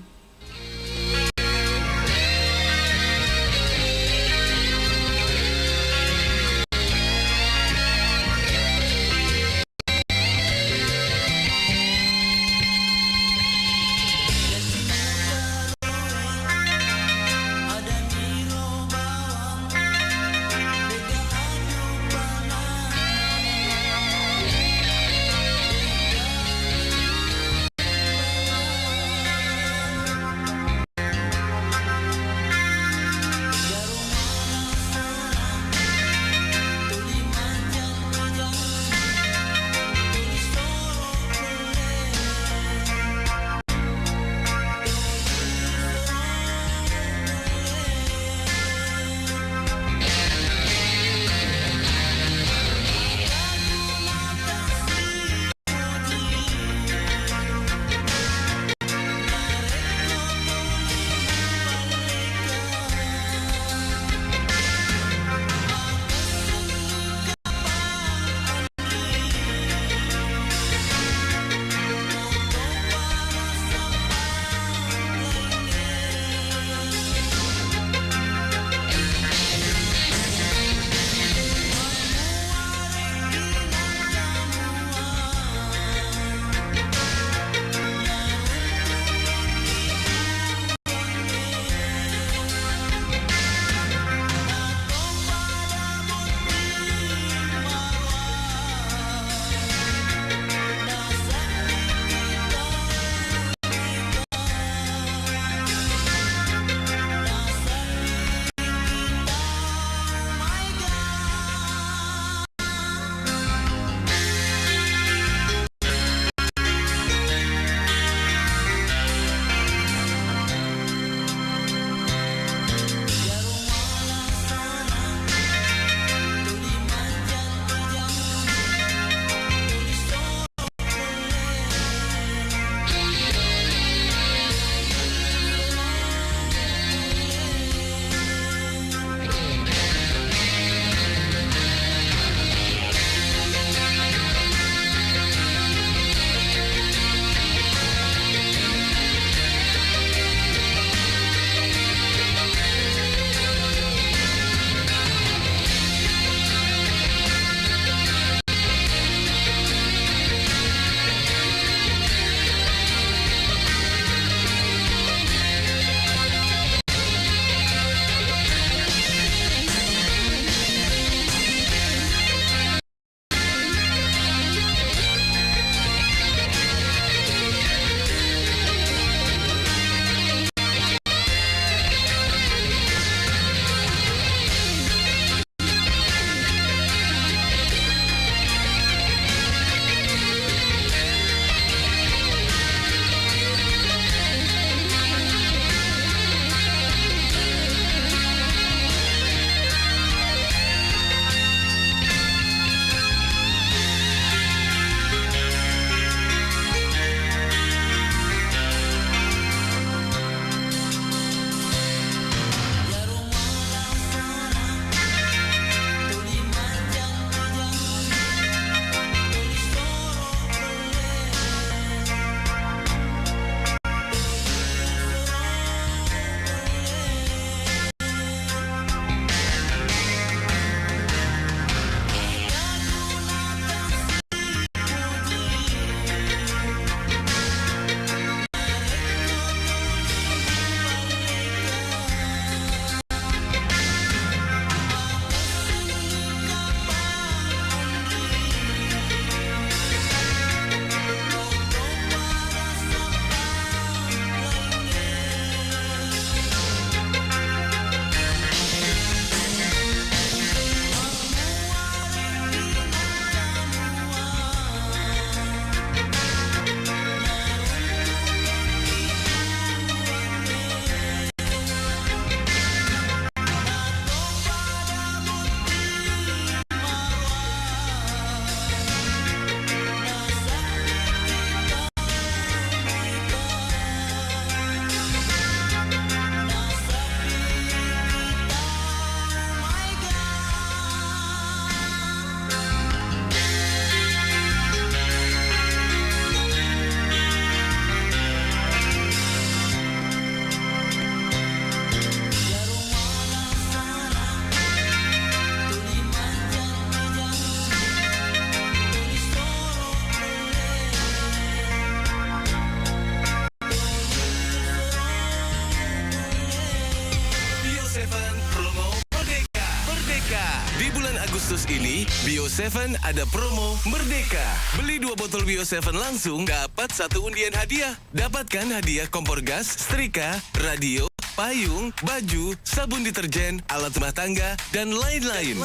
Ini, Bio Seven ada promo Merdeka. Beli dua botol Bio Seven langsung, dapat satu undian hadiah. Dapatkan hadiah kompor gas, setrika, radio, payung, baju, sabun deterjen, alat rumah tangga, dan lain-lain.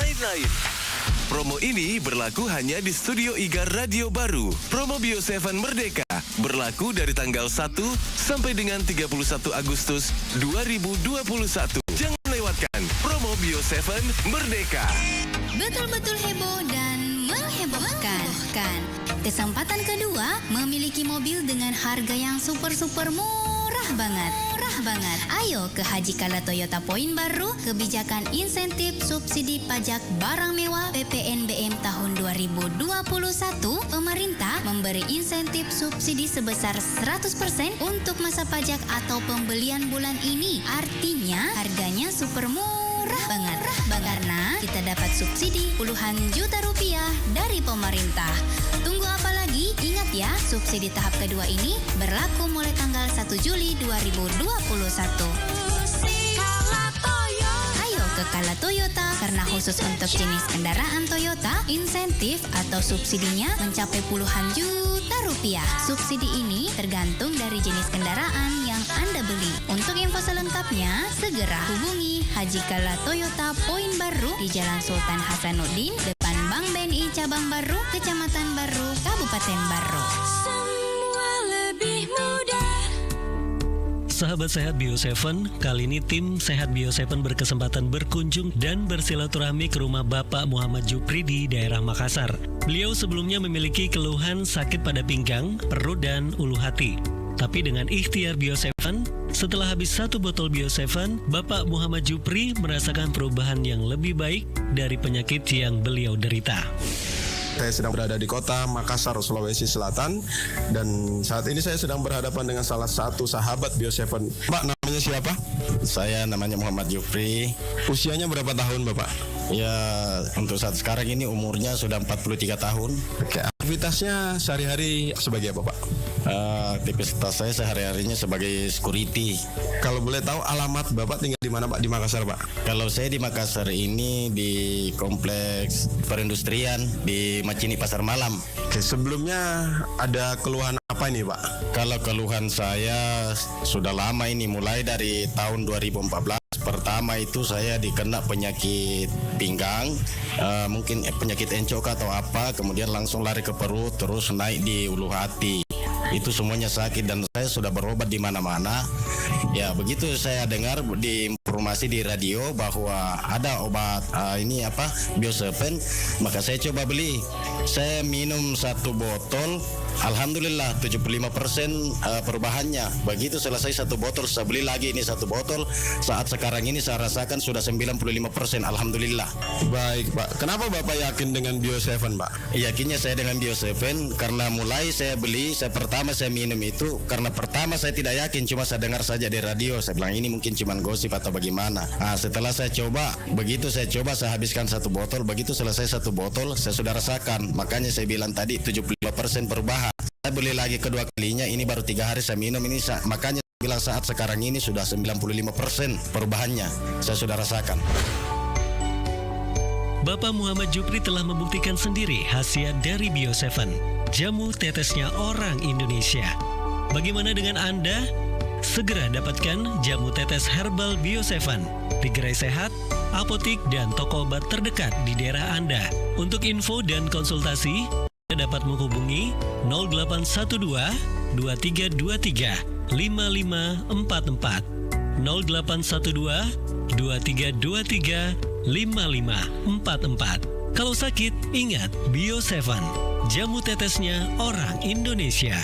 Promo ini berlaku hanya di Studio Igar Radio Baru. Promo Bio Seven Merdeka berlaku dari tanggal satu sampai dengan tiga puluh satu Agustus dua ribu dua puluh satu. Jangan lewatkan promo Bio Seven Merdeka. Betul-betul heboh dan menghebohkan. Kesempatan kedua memiliki mobil dengan harga yang super-super murah banget. Murah banget. Ayo ke Haji Kala Toyota Poin Baru, kebijakan insentif subsidi pajak barang mewah P P N B M tahun dua ribu dua puluh satu, pemerintah memberi insentif subsidi sebesar seratus persen untuk masa pajak atau pembelian bulan ini. Artinya, harganya super murah banget. Karena kita dapat subsidi puluhan juta rupiah dari pemerintah. Tunggu apa lagi? Ingat ya, subsidi tahap kedua ini berlaku mulai tanggal satu Juli dua ribu dua puluh satu. Ayo ke Kala Toyota, karena khusus untuk jenis kendaraan Toyota, insentif atau subsidinya mencapai puluhan juta rupiah. Subsidi ini tergantung dari jenis kendaraan yang Anda beli. Untuk info selengkapnya, segera hubungi Haji Kala Toyota Poin Baru di Jalan Sultan Hasanuddin, depan Bank B N I Cabang Baru, Kecamatan Baru, Kabupaten Baru. Semua lebih mudah. Sahabat sehat Bio Seven, kali ini tim sehat Bio Seven berkesempatan berkunjung dan bersilaturahmi ke rumah Bapak Muhammad Jupri di daerah Makassar. Beliau sebelumnya memiliki keluhan sakit pada pinggang, perut, dan ulu hati. Tapi dengan ikhtiar Bio Seven, setelah habis satu botol Bio Seven, Bapak Muhammad Jupri merasakan perubahan yang lebih baik dari penyakit yang beliau derita. Saya sedang berada di kota Makassar, Sulawesi Selatan, dan saat ini saya sedang berhadapan dengan salah satu sahabat Bio Seven. Pak, namanya siapa? Saya namanya Muhammad Jupri. Usianya berapa tahun, Bapak? Ya, untuk saat sekarang ini umurnya sudah empat puluh tiga tahun. Oke, aktivitasnya sehari-hari sebagai apa, Pak? Eh, aktivitas saya sehari-harinya sebagai security. Kalau boleh tahu, alamat Bapak tinggal di mana, Pak? Di Makassar, Pak? Kalau saya di Makassar ini di kompleks perindustrian di Macini Pasar Malam. Oke, sebelumnya ada keluhan apa ini, Pak? Kalau keluhan saya sudah lama ini, mulai dari tahun dua ribu empat belas. Pertama itu saya dikena penyakit pinggang, eh, mungkin penyakit encok atau apa, kemudian langsung lari ke perut, terus naik di ulu hati. Itu semuanya sakit dan saya sudah berobat di mana-mana. Ya, begitu saya dengar di informasi di radio bahwa ada obat, eh, ini apa, Bioseven, maka saya coba beli. Saya minum satu botol, alhamdulillah tujuh puluh lima persen, eh, perubahannya. Begitu selesai satu botol, saya beli lagi ini satu botol. Saat sekarang ini saya rasakan sudah sembilan puluh lima persen, alhamdulillah. Baik, Pak. Kenapa Bapak yakin dengan Bio Seven, Pak? Yakinnya saya dengan Bio Seven, karena mulai saya beli, saya pertama saya minum itu, karena pertama saya tidak yakin, cuma saya dengar saja di radio, saya bilang, "Ini mungkin cuman gosip atau bagaimana." Ah, setelah saya coba, begitu saya coba, saya habiskan satu botol, begitu selesai satu botol, saya sudah rasakan. Makanya saya bilang tadi tujuh puluh lima persen perubahan. Saya beli lagi kedua kalinya, ini baru tiga hari saya minum, ini sa-, makanya bilang saat sekarang ini sudah sembilan puluh lima persen perubahannya saya sudah rasakan. Bapak Muhammad Jupri telah membuktikan sendiri khasiat dari Bio Seven, jamu tetesnya orang Indonesia. Bagaimana dengan Anda? Segera dapatkan jamu tetes herbal Bio Seven di gerai sehat, apotik, dan toko obat terdekat di daerah Anda. Untuk info dan konsultasi, dapat menghubungi nol delapan satu dua, dua tiga dua tiga, lima lima empat empat, nol delapan satu dua, dua tiga dua tiga, lima lima empat empat. Kalau sakit, ingat Bio Seven, jamu tetesnya orang Indonesia.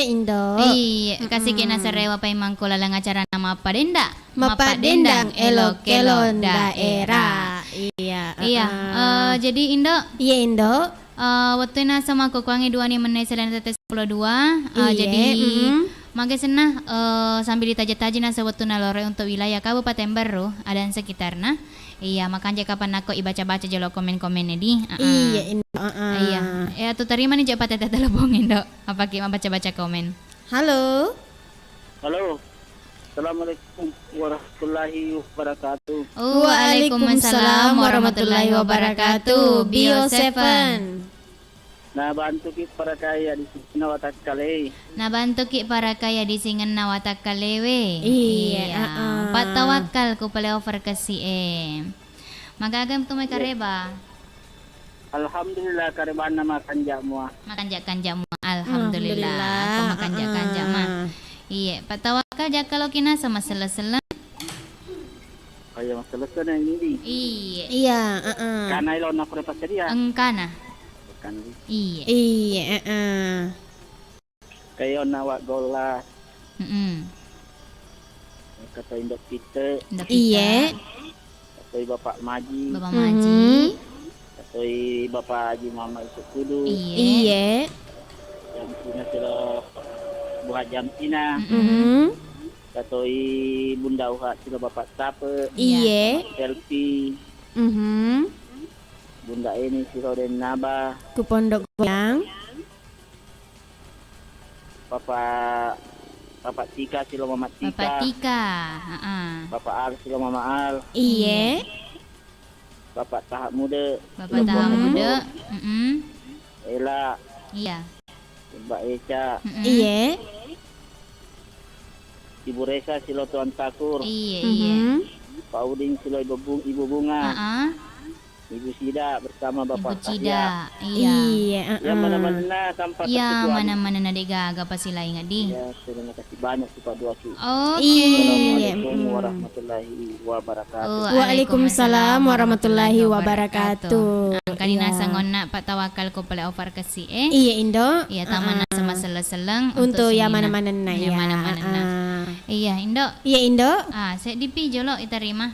Indo. Iya, kasih kena serewa paimangku laleng acara nama apa denda? Mappaddendang elok-elok daerah. Iya, iya, heeh. Eh, jadi Indo. Iya, Indo. Eh, wettuina sama kukuangi dua ni menne selena tete sepuluh dua. Eh, iya, jadi, mm-mm. Maga senna, eh, sambil ditaja-taji nasa wettu naloroi untuk wilayah Kabupaten Berru dan sekitarna. Iya, makanja kapan nako ibaca-baca jolo komen-komen di. Heeh. Iya, Indo, heeh. Iya. Eh, atu terima ni je patete telepon Indo. Apaki mabaca-baca komen. Halo. Halo. Assalamualaikum warahmatullahi wabarakatuh. Waalaikumsalam warahmatullahi wabarakatuh. Bio Seven. Nabantuki parakaya di singenna watakkale. Nabantuki parakaya di singenna watakkalewe. Iya, heeh. Pattawakkal ku pale over kesi e. Magaga tu mai kareba. Alhamdulillah, karebanna makanja mua. Makanja-kanja mua. Alhamdulillah. Alhamdulillah. Aku makanja-kanja ma. Heeh. Iye, pattawakkal jakka lokina sama sella-sella. Ayo, sella-sella ini. Iye. Iya, heeh. Karena ilo na kure passedia. Engkana. Bukan. Iye. Iye, heeh. Kayo na Wak Golla. Mm-mm. Kato Indo Pite. Indo Pite. Iye. Katoi Bapak Maji. Bapak Maji. Mhm. Katoi Bapak Haji Muhammad Yusuf Kudu. Iye. Iye. Jampina silo Buha Jampina. Mm-mm. Mhm. Katoi Bunda Uha silo Bapak Sape. Iya. Iye. Selfie. Mhm. Bunda Eni silo Dennaba. Ku Pondok Goyang. Bapak, Bapak Tika silo Mama Tika. Bapak Tika, heeh. Bapak Al silo Mama Al. Iye. Bapak Tahap Muda. Bapak Tahap Muda, mm-mm. Ela. Iya. Mbak Eca. Mm-mm. Iye. Ibu Resa silo Tuan Takur. Iye, iye. Mhm. Pak Udin silo Ibu Bung-, Ibu Bunga. Heeh. Ibu Sida bersama Bapak Ibu Sida, Kahya. Iya. Iya, heeh. Iya, mana-mana sampai. Iya, mana-mana de gaga pasti lain, Adi. Ya, terima kasih banyak, Pak Duaki. Oke. Iya, mm. Assalamualaikum warahmatullahi wabarakatuh. Waalaikumsalam warahmatullahi wabarakatuh. Ah, kali nasa ngonna Pak Tawakal ko pale over kesi, eh. Iya, Indo. Iya, tamana sama seleng-seleng untuk ya mana-manenna, ya. Mana-manenna. Iya, Indo. Iya, Indo. Ah, seddi pi jolo iterima.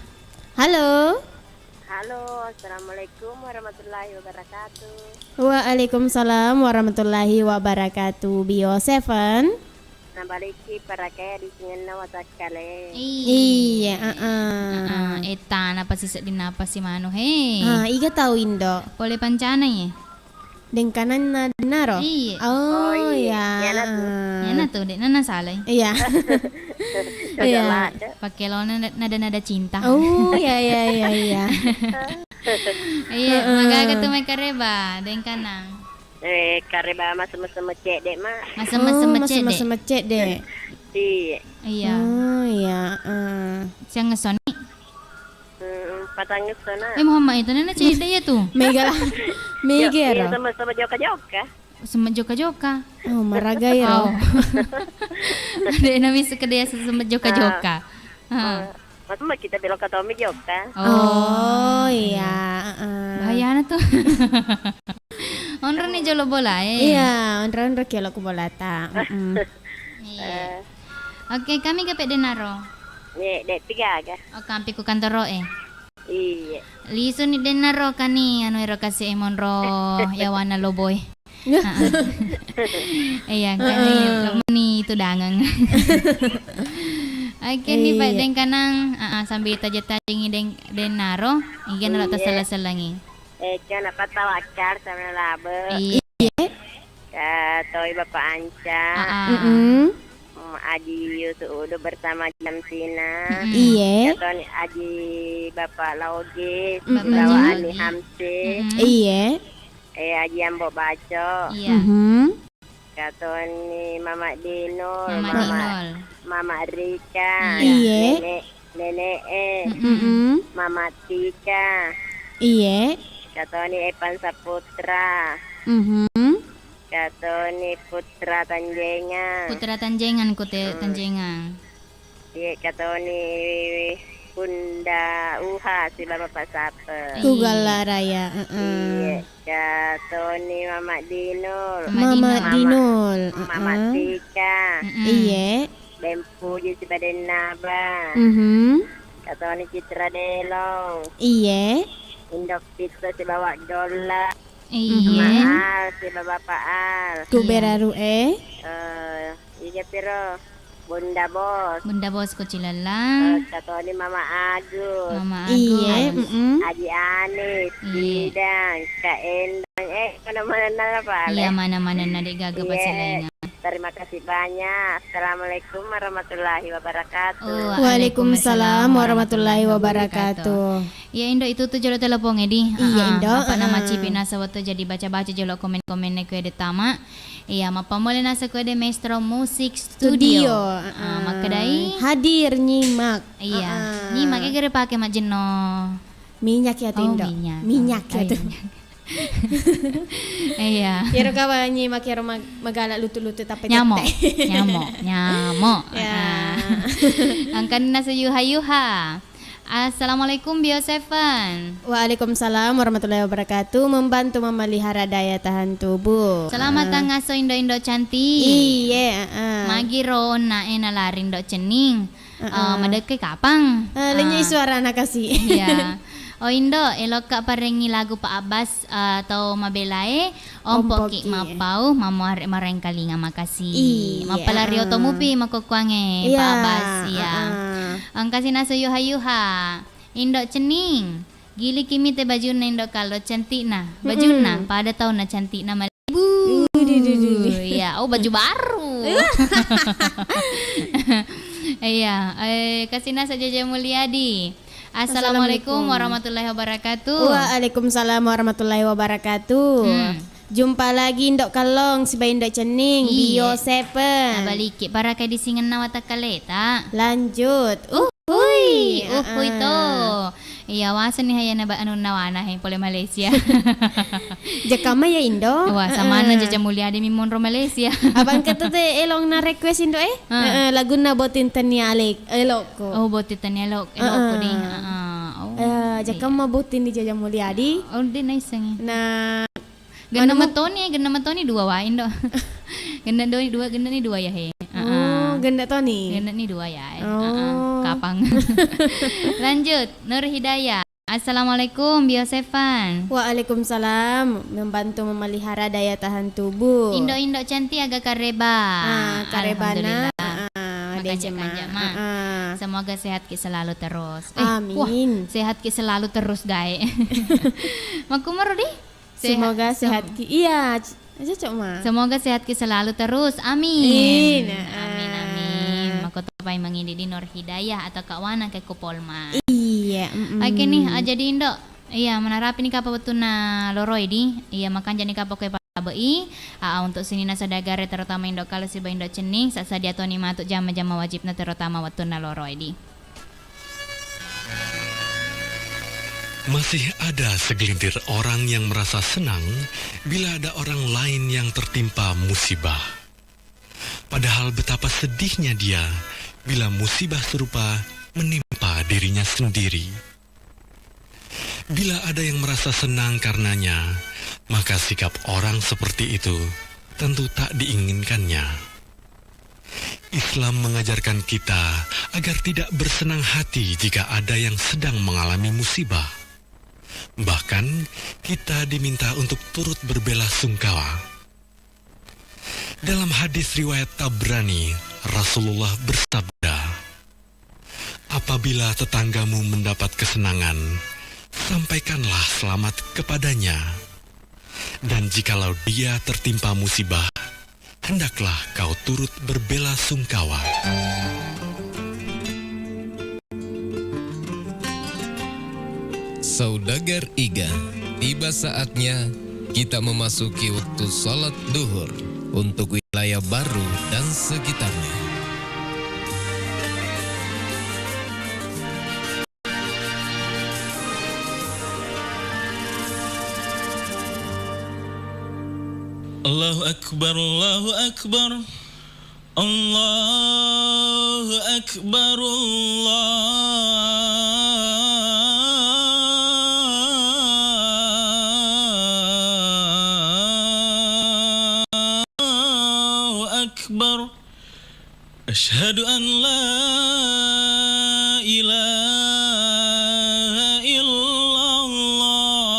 Halo. Halo, assalamualaikum warahmatullahi wabarakatuh. Waalaikumsalam warahmatullahi wabarakatuh. Bio Seven. Nabaliki parakaya di singenna watakkale. Iya, heeh. Heeh, etana pasti sedding napa si manu, he. Ah, iga tau Indo. Pole pancana ye. Dengkananna denaro? Iya. Oh, iya. Iya, natu. Iya, natu, dek nana salai. Iya. Iya. Pakai lawan nada, nada-nada cinta. Oh, iya, iya, iya, iya. Iya, heeh. Magaga tu mai kareba, dengkanang. Eh, kareba masem-mesem cedde, Mak. Masem-mesem cedde. Oh, masem-mesem cedde. Iya. Iya. Oh, iya, heeh. Siang ngesoni. Hmm, patang ngesona. Eh, Muhammad itu nana cedde ya tu. Mega lah. Mega iya, ro. Sama-sama joka-joka. Sama joka-joka. Oh, maraga ya ro. Oh. Ada yang namanya sekedar sama joka-joka. Ah. Ah. Oh, masa kita belok ke Tommy joka. Oh, iya, heeh. Bahayana tuh. Onro ni jolo bola, eh. Iya, onro-onro kiolo ku bola ta. Mm-mm. Iya. Eh. Oke, kami ke pede naro. Iya, dek tiga aga. Oh, kampi ku kantoro, eh. Iya. Lisu ni dennaro kani anu ero kasi e monro yawana loboe. Heeh. Iya, kani lemuni itu dangeng. Oke, ni Pak, iya. Dengkanang, heeh, sambil taja-tajengi deng-, dennaro, iga nalo tasella-sellangi. Eh, kena Pak Tawakal sama Labe. Iya. Iya. Katoi Bapak Anca. Ah, ah. Mm-mm. Mm, Aji Yusuf Udu bersama Jamsina. Mm-mm. Iya. Katoni Aji Bapak Laoge, mm-mm. Bapak Ani Laoge. Hamse. Mm-mm. Iya. Eh, Aji Ambo Baco. Iya. Mhm. Katoni Mama Dinol, Mama Mama, Dinol. Mama Rika. Iya. Iya. Nenek Nene'e, mm-mm. Mama Tika. Iye. Katoni Evan Saputra. Mhm. Katoni Putra Tanjengan. Putra Tanjengan, Kute-, hmm. Tanjengan. Iye, katoni Bunda Uha, sila Bapak Sape. Iye. Ku Galla Raya, heeh. Iye, ka Toni Mama Dinul. Mama Mama Dinul. Dinul, Mama heeh. Tika. Mm-mm. Iye. Bempuji sibadenna ba. Mhm. Katoni Citra Delong. Iye. Indok Pizza sibawa Dolla. Iye. Mama Al sibawa Bapak Al. Ku Iya. Beraru e. Eh, iga piro? Bunda Bos. Bunda Bos ko Cilella. Eh, katoni Mama Agus. Mama Iye, Agus. Mm-mm. Aji Anis, Iye. Bidang, Kak Endang. Eh, mana-mana lah, Pak. Iya, mana-mana na de gaga Iye. Pasilainga. Terima kasih banyak. Assalamualaikum warahmatullahi wabarakatuh. Oh, Waalaikumsalam warahmatullahi wabarakatuh. Iya, Indo, itu tu jolo telepon edi. Iya, Indo. Apa nama cipi nasa wettu jadi baca-baca jolo komen-komen ne kue de tama. Iya, mappammula nasa kue de Maestro Music Studio. Studio, Ah, makkedai. Hadir nyimak. Iya. Nyimak e gere pake majjenno. Minyak ya tu, Indo. Minyak. Minyak ya tu. Iya. Yero kawangnyi makero mag-, magala lutu-lutu tapi nyamo, tette. Nyamo, nyamo. Ya. Engkana sayuha-yuha. Assalamualaikum Bio Seven. Waalaikumsalam warahmatullahi wabarakatuh. Membantu memelihara daya tahan tubuh. Selamat tangaso indo-indo cantik. Iye, heeh. Magiro onna ena lari indo cenning. Heeh. Madekkai kapang. Lennye suara anak kasi. Iya. Oh Indo, elokka parengngi lagu Pak Abbas, eh, tau mabelae, ompoki mappau, mamuare marengkalinga makasi. Iya, mappalari oto mupi makokkuange Pak Abbas, iya. Engkasi nasu yuha-yuha. Indo cenning. Giliki mite bajunna Indo Kallo cantikna. Bajunna pada taunna cantikna malibu. Iya, oh baju baru. Iya, eh, kasina saja Jaja Mulyadi. Assalamualaikum warahmatullahi wabarakatuh. Waalaikumsalam warahmatullahi wabarakatuh. Hmm. Jumpa lagi Indo Kallong siba Indo Cenning, Bio Seven. Nabaliki parakai di singenna watakkaleta. Lanjut. Uhui, uhui to. Iya, wasani hayana ba anunna wana he pole Malaysia. Jakamma ya Indo. Wah, samana Jaja Mulyadi mi monro Malaysia. Abang kata te elong na request Indo eh? Heeh, lagunna Boting Tennia Elokko. Oh, Boting Tennia Elokko di. Heeh. Oh. Eh, jakamma Boting di Jaja Mulyadi. Oh, de naisengi. Nah, genna matoni, eh, genna matoni dua wae Indo. Genna doni dua, genna ni dua ya he. Oh, genna toni. Genna ni dua ya eh. Oh. Kapang. Lanjut, Nur Hidayah. Assalamualaikum, Bio Seven. Waalaikumsalam. Membantu memelihara daya tahan tubuh. Indo-indo cantik aga kareba. Ah, karebana. Alhamdulillah. Ah, makanja-kanja ma. Semoga sehat ki selalu terus. Eh, amin. Wah, sehat ki selalu terus gae. Makkumaro di? Semoga sehat ki. Iya, Cocok ma. Semoga sehat ki selalu terus. Amin. Amin, amin. Makotopai mangidi di Nur Hidayah atau Kak Wana ke Kupolma. Iya. Oke nih, ah, jadi Indo. Iya, menarapi nih kapa wettunna loroi di. Iya, makanja nih kapa kue pabai. Aa, untuk sinina saudagar terutama Indo Kallong siba Indo Cenning, sa sadia toni matu jama-jama wajibna terutama wettunna loroi di. Masih ada segelintir orang yang merasa senang bila ada orang lain yang tertimpa musibah. Padahal betapa sedihnya dia bila musibah serupa menimpa dirinya sendiri. Bila ada yang merasa senang karenanya, maka sikap orang seperti itu tentu tak diinginkannya. Islam mengajarkan kita agar tidak bersenang hati jika ada yang sedang mengalami musibah. Bahkan, kita diminta untuk turut berbela sungkawa. Dalam hadis riwayat Tabrani, Rasulullah bersabda, "Apabila tetanggamu mendapat kesenangan, sampaikanlah selamat kepadanya. Dan jikalau dia tertimpa musibah, hendaklah kau turut berbela sungkawa." Saudagar Iga, tiba saatnya kita memasuki waktu salat duhur untuk wilayah Baru dan sekitarnya. Allahu Akbar, Allahu Akbar. Allahu Akbar, Allah. أكبر. أشهد أن لا إله إلا الله.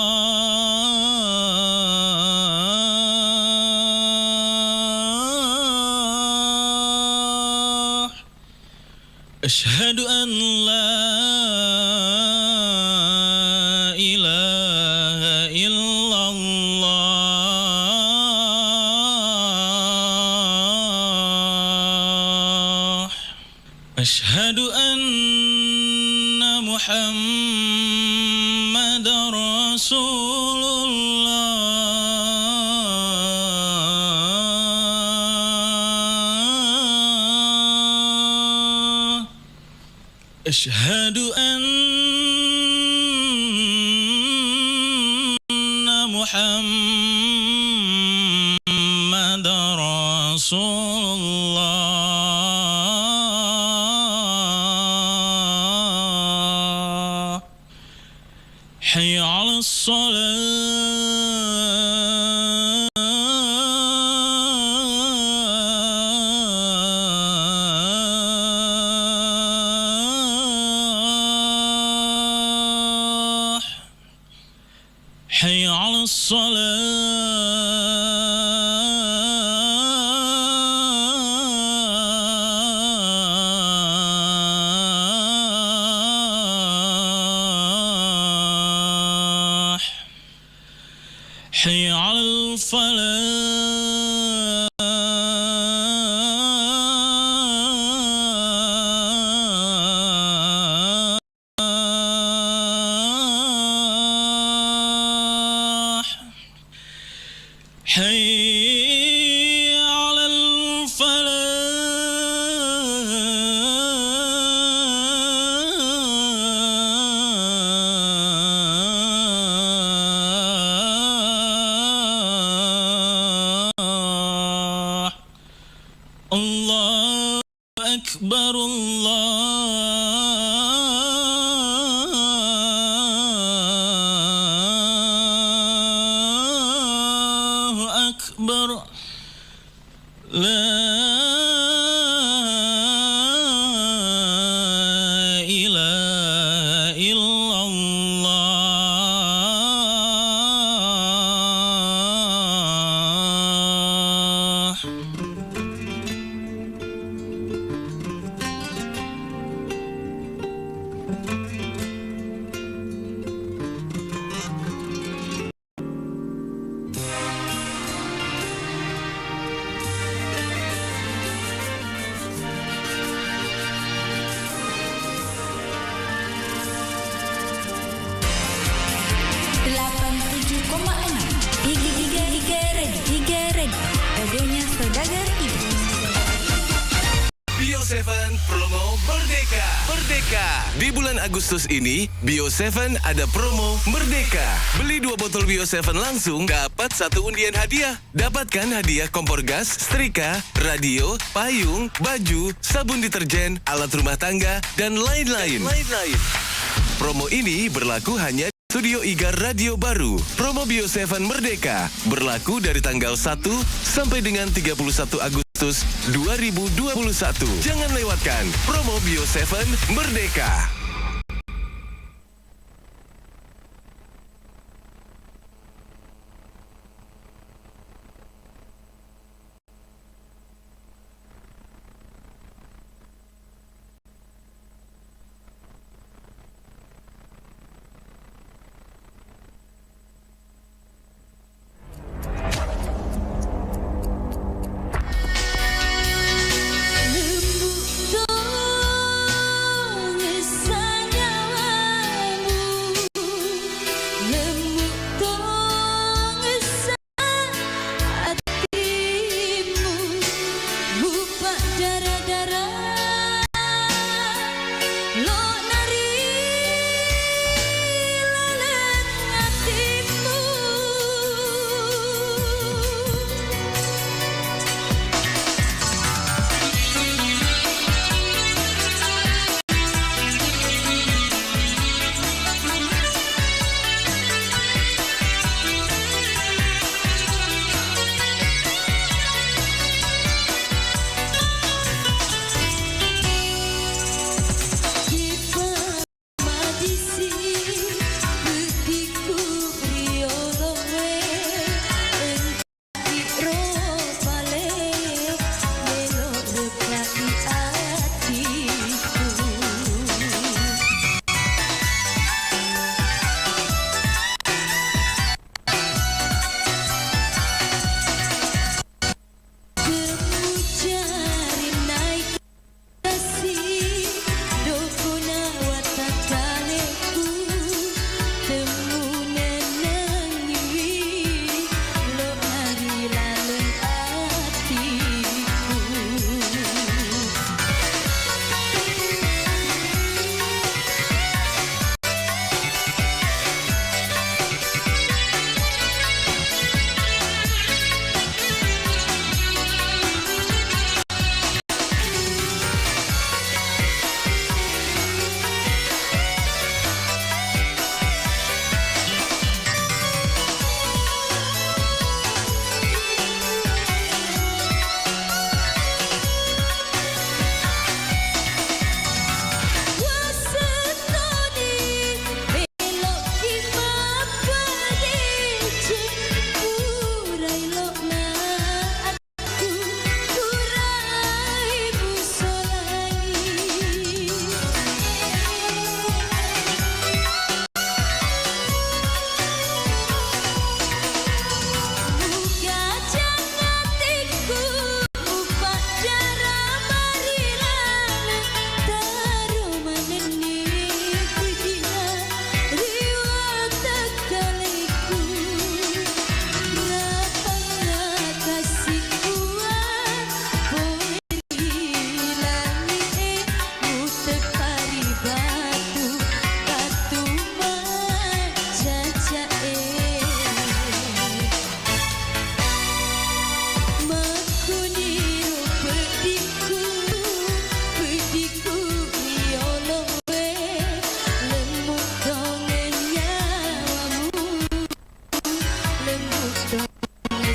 أشهد أن لا إله إلا الله. أشهد أن محمدا رسول الله. أشهد أن محمدا رسول الله. حي على الصلاة. حي على الصلاة. حي على الفلاح. حي على الفلاح. الله أكبر، الله أكبر. لا إله إلا الله. Delapan tujuh koma enam. Iga, Iga, Iga Red, Iga Red. Radionya Saudagar Ibu. Bio Seven Promo Merdeka. Merdeka. Di bulan Agustus ini, Bio Seven ada promo Merdeka. Beli dua botol Bio Seven langsung, dapat satu undian hadiah. Dapatkan hadiah kompor gas, setrika, radio, payung, baju, sabun deterjen, alat rumah tangga, dan lain-lain. Dan lain-lain. Promo ini berlaku hanya Studio Igar Radio Baru. Promo Bio Seven Merdeka berlaku dari tanggal satu sampai dengan tiga puluh satu Agustus dua ribu dua puluh satu. Jangan lewatkan promo Bio Seven Merdeka.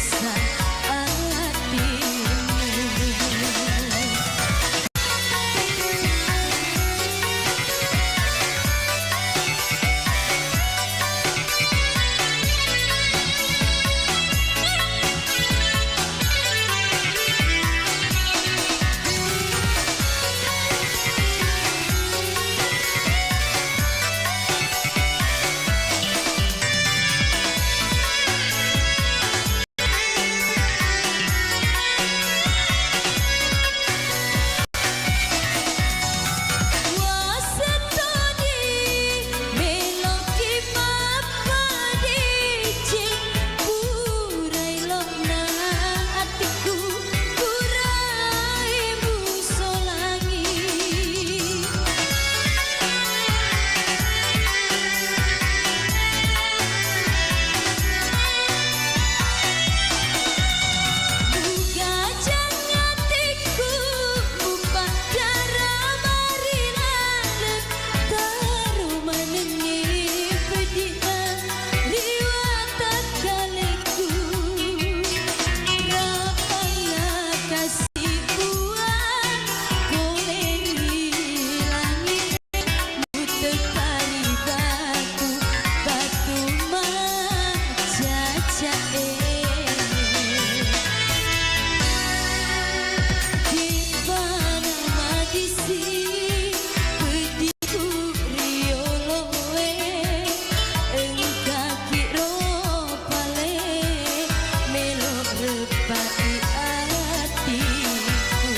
Saat ini. Purai lo'na atikku, purai musolangi. Muga jangatikku, mupaddara marilaleng. Taro manengngi peddi'na ri watakkalekku, rapanna kasi' buang pole ri langi'e, muteppa ri batu, batu ma- Caca'e. Timpana magisi peddiku rioloe, engkaki ro pale melo reppai atiku.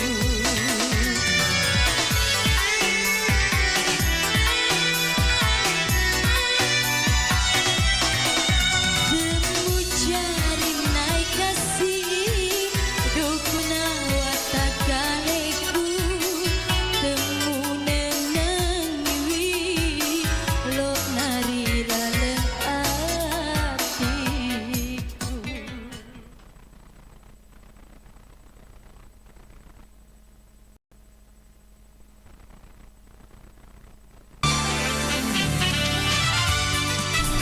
Temmu jari naikasi, dukuna watakkalekku, temmu nenengiwi, lo'na ri laleng atiku.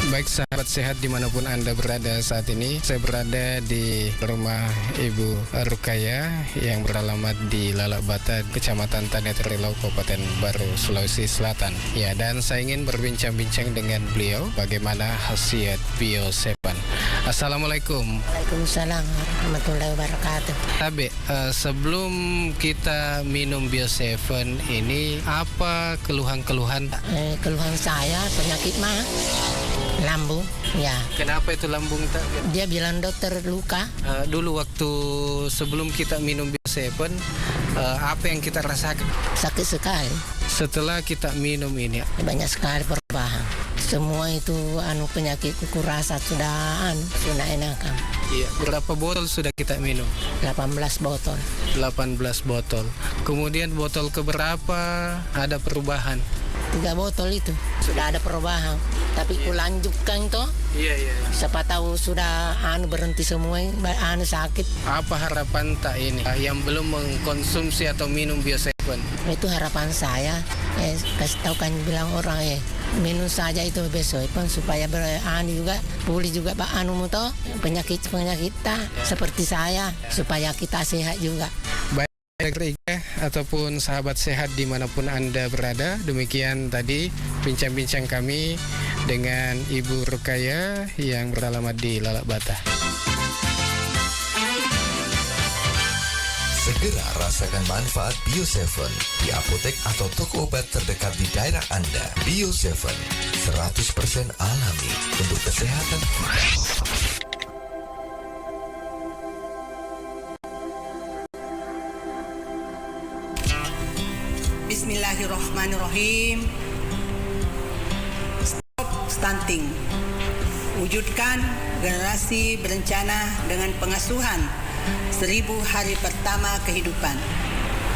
Baik, sahabat sehat dimanapun Anda berada saat ini, saya berada di rumah Ibu Rukaya yang beralamat di Lalak Bata, Kecamatan Tane Terilau, Kabupaten Baru, Sulawesi Selatan. Ya, dan saya ingin berbincang-bincang dengan beliau bagaimana khasiat Bio Seven. Assalamualaikum. Waalaikumsalam warahmatullahi wabarakatuh. Tabe, Eh, sebelum kita minum Bio Seven ini, apa keluhan-keluhan? Eh, keluhan saya penyakit ma, lambung, ya. Kenapa itu lambung, tak? Dia bilang dokter luka. Eh, dulu waktu sebelum kita minum Bio Seven, eh, apa yang kita rasakan? Sakit sekali. Setelah kita minum ini, banyak sekali perubahan. Semua itu, anu, penyakitku kurasa sudah, anu, sudah enakan. Iya, berapa botol sudah kita minum? Delapan belas botol. Delapan belas botol. Kemudian botol keberapa ada perubahan? Tiga botol itu sudah ada perubahan. Tapi kulanjutkan toh. Iya, iya, iya. Siapa tahu sudah, anu, berhenti semua, ba-, anu, sakit. Apa harapan tak ini, yang belum mengkonsumsi atau minum Bio Seven? Itu harapan saya, eh, kasih tahu kan, bilang orang, eh, minum saja itu Bio Seven supaya ber-, anu juga, pulih juga, Pak, anu mu toh, penyakit-penyakit ta, seperti saya, supaya kita sehat juga. Baik, rekan-rekan ataupun sahabat sehat dimanapun Anda berada, demikian tadi bincang-bincang kami dengan Ibu Rukaya yang beralamat di Lalak Bata. Segera rasakan manfaat Bio Seven di apotek atau toko obat terdekat di daerah Anda. Bio Seven, seratus persen alami untuk kesehatan kita. Bismillahirrahmanirrahim. Stop stunting. Wujudkan generasi berencana dengan pengasuhan seribu hari pertama kehidupan,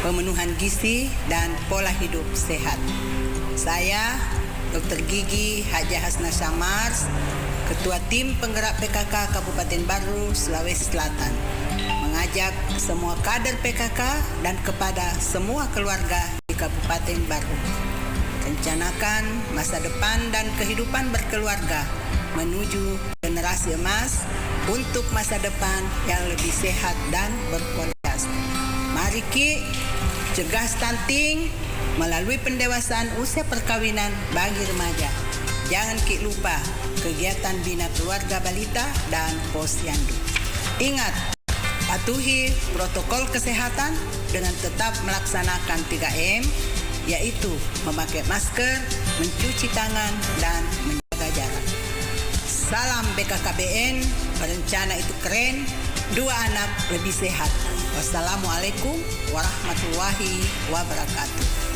pemenuhan gizi, dan pola hidup sehat. Saya, Dokter Gigi Hajah Hasna Syamars, Ketua Tim Penggerak P K K Kabupaten Baru, Sulawesi Selatan, mengajak semua kader P K K dan kepada semua keluarga di Kabupaten Baru. Rencanakan masa depan dan kehidupan berkeluarga menuju generasi emas untuk masa depan yang lebih sehat dan berkualitas. Mari ki cegah stunting melalui pendewasaan usia perkawinan bagi remaja. Jangan ki lupa kegiatan bina keluarga balita dan posyandu. Ingat, patuhi protokol kesehatan dengan tetap melaksanakan tiga M, yaitu memakai masker, mencuci tangan, dan menjaga jarak. Salam B K K B N, berencana itu keren, dua anak lebih sehat. Wassalamualaikum warahmatullahi wabarakatuh.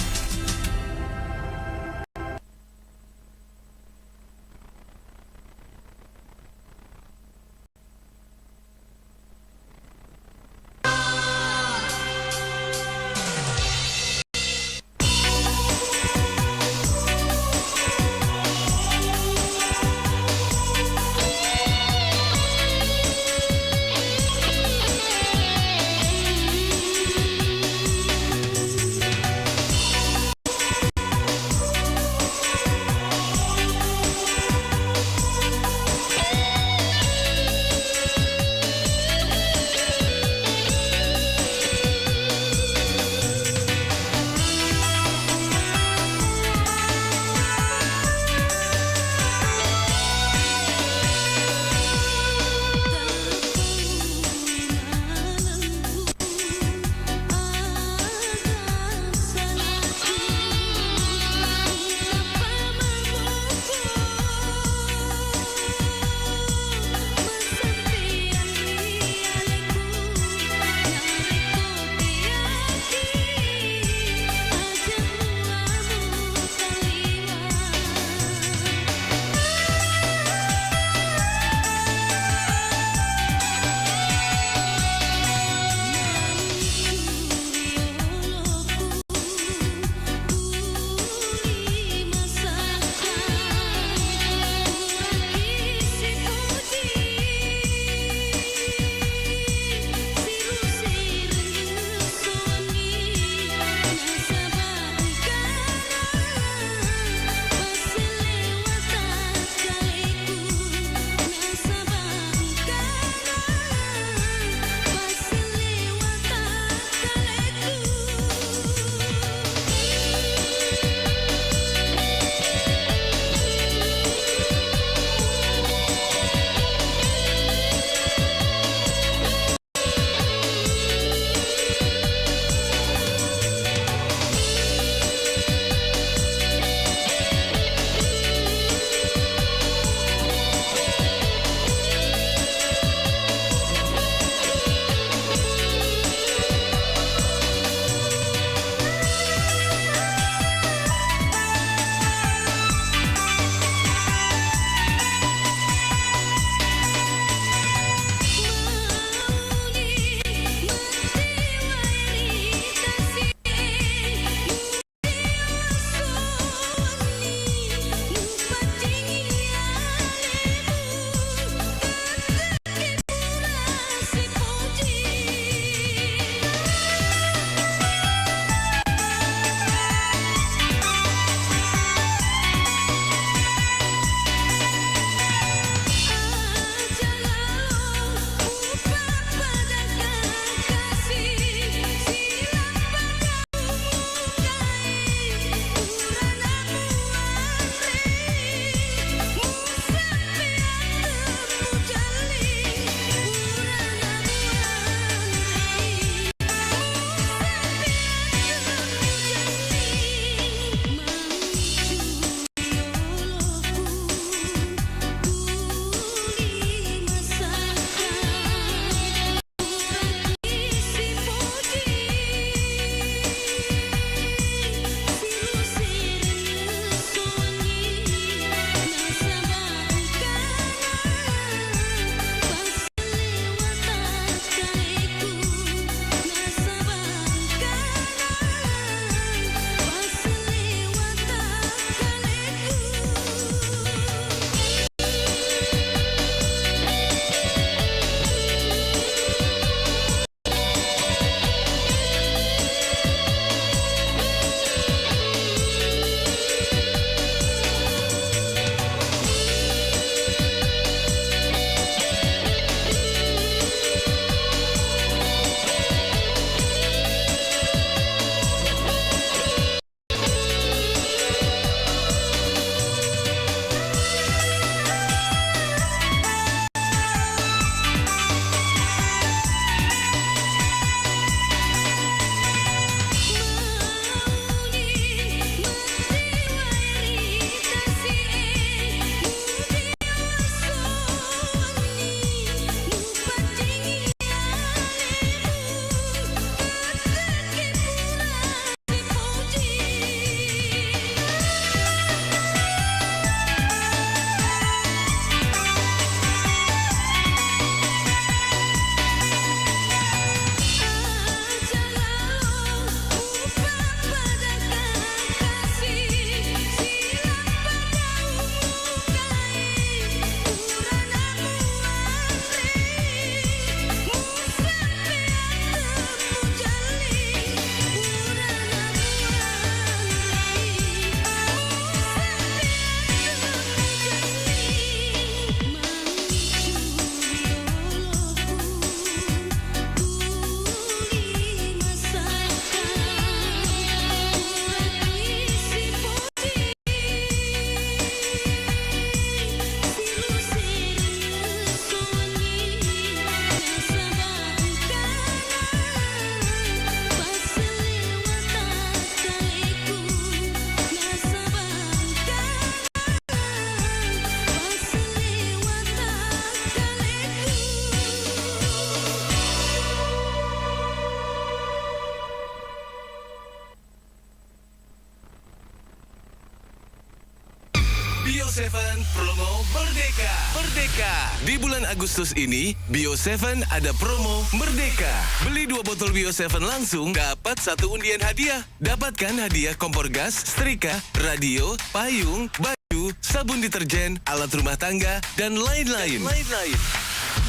Seven Promo Merdeka. Merdeka. Di bulan Agustus ini, Bio Seven ada promo Merdeka. Beli dua botol Bio Seven langsung, dapat satu undian hadiah. Dapatkan hadiah kompor gas, setrika, radio, payung, baju, sabun deterjen, alat rumah tangga, dan lain-lain. Lain-lain.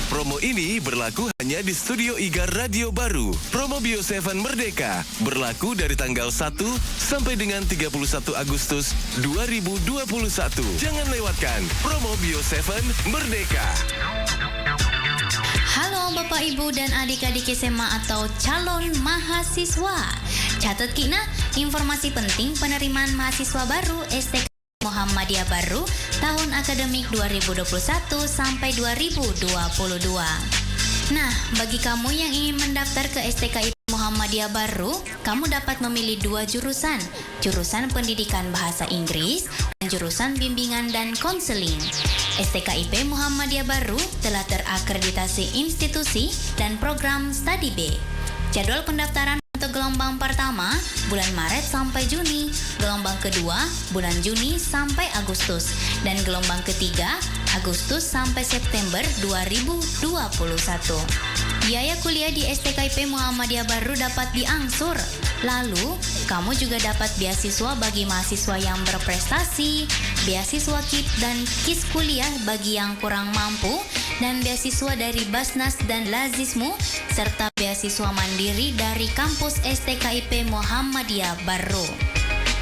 Promo ini berlaku hanya di Studio Igar Radio Baru. Promo Bio Seven Merdeka berlaku dari tanggal satu sampai dengan tiga puluh satu Agustus dua ribu dua puluh satu. Jangan lewatkan promo Bio Seven Merdeka. Halo Bapak Ibu dan adik-adik S M A atau calon mahasiswa. Catat ki nah, informasi penting penerimaan mahasiswa baru S T K Muhammadiyah Barru tahun akademik dua ribu dua puluh satu sampai dua ribu dua puluh dua. Nah, bagi kamu yang ingin mendaftar ke S T K I P Muhammadiyah Barru, kamu dapat memilih dua jurusan, jurusan pendidikan bahasa Inggris dan jurusan bimbingan dan konseling. S T K I P Muhammadiyah Barru telah terakreditasi institusi dan program studi B. Jadwal pendaftaran untuk gelombang pertama, bulan Maret sampai Juni, gelombang kedua, bulan Juni sampai Agustus, dan gelombang ketiga, Agustus sampai September dua ribu dua puluh satu. Biaya kuliah di S T K I P Muhammadiyah Barru dapat diangsur. Lalu, kamu juga dapat beasiswa bagi mahasiswa yang berprestasi, beasiswa kip dan kis kuliah bagi yang kurang mampu, dan beasiswa dari Basnas dan Lazismu, serta beasiswa mandiri dari kampus S T K I P Muhammadiyah Barru.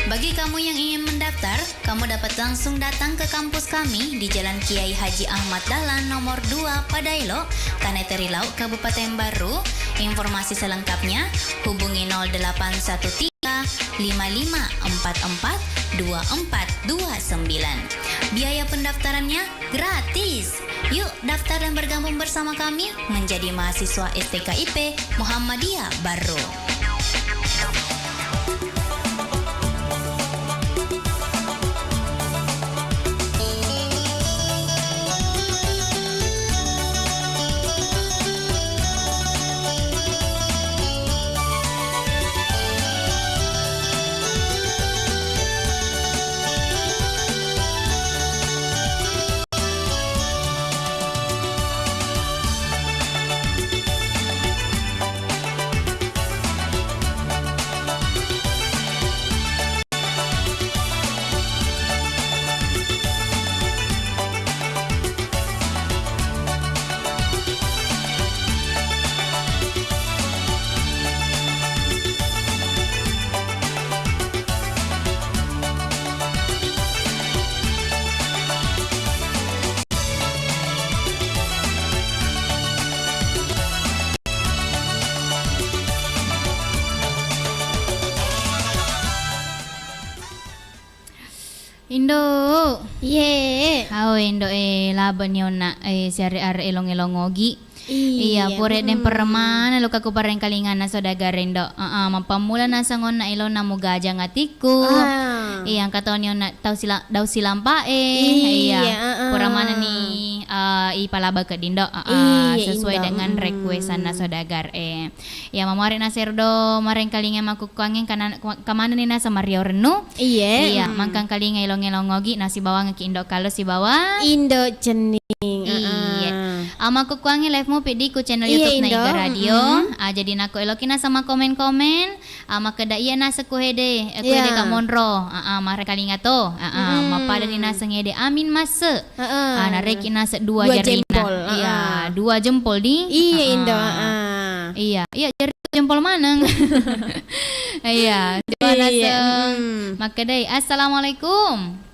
Bagi kamu yang ingin mendaftar, kamu dapat langsung datang ke kampus kami di Jalan Kiai Haji Ahmad Dahlan nomor dua Padaelo, Tanete Rilau, Kabupaten Barru. Informasi selengkapnya hubungi nol delapan satu tiga lima lima empat empat dua empat dua sembilan. Biaya pendaftarannya gratis. Yuk, daftar dan bergabung bersama kami menjadi mahasiswa S T K I P Muhammadiyah Barru. Indo. Ye. Awe, Indo, eh, laba ni onna, eh, siare-are elong-elong ogi. Iya, iya, pura mm-mm. Deng peremana lo kaku parengkalinganna saudagar, Indo. Heeh, mappammula naseng onna elona mugajang atikku. Ah. Iya, engka toni onna tau sila-, dau silampae. Iya, iya. Heeh. Pura manenni, eh, ipalaba keddi, Indo. Heeh, iya, sesuai Indo. Dengan mm-mm. Requestanna saudagar, eh. Iya, mamuare nasero do marengkalinga makkukkuangnge kana-, kamanenni naseng Mario Rennu. Iye. Iya, mm. Mangkangkalinga elong-elong ogi nasibawangekki Indo Kalo sibawa Indo Cenning. Iya. Heeh. Ah, makkukkuangnge live mu peddi ku channel iya, YouTube na Indo. Iga Radio. Mm-mm. Ah, jadi nakko eloki naseng makkomen-komen, ah, makkeda iya naseng ku hede, eh, ku hede iya. Ka monro. Ah, ah, marengkalinga to. Ah, ah, mm-mm. Mappadani naseng ede amin masse. Heeh. Ah, narekki naseng dua dua jarina. Jempol, iya, heeh. Dua jempol di. Iya, heeh. Indo, heeh. Iya, iya, jari jempol maneng. Iya, coba iya, naseng. Mm-mm. Makkedai, "Assalamualaikum."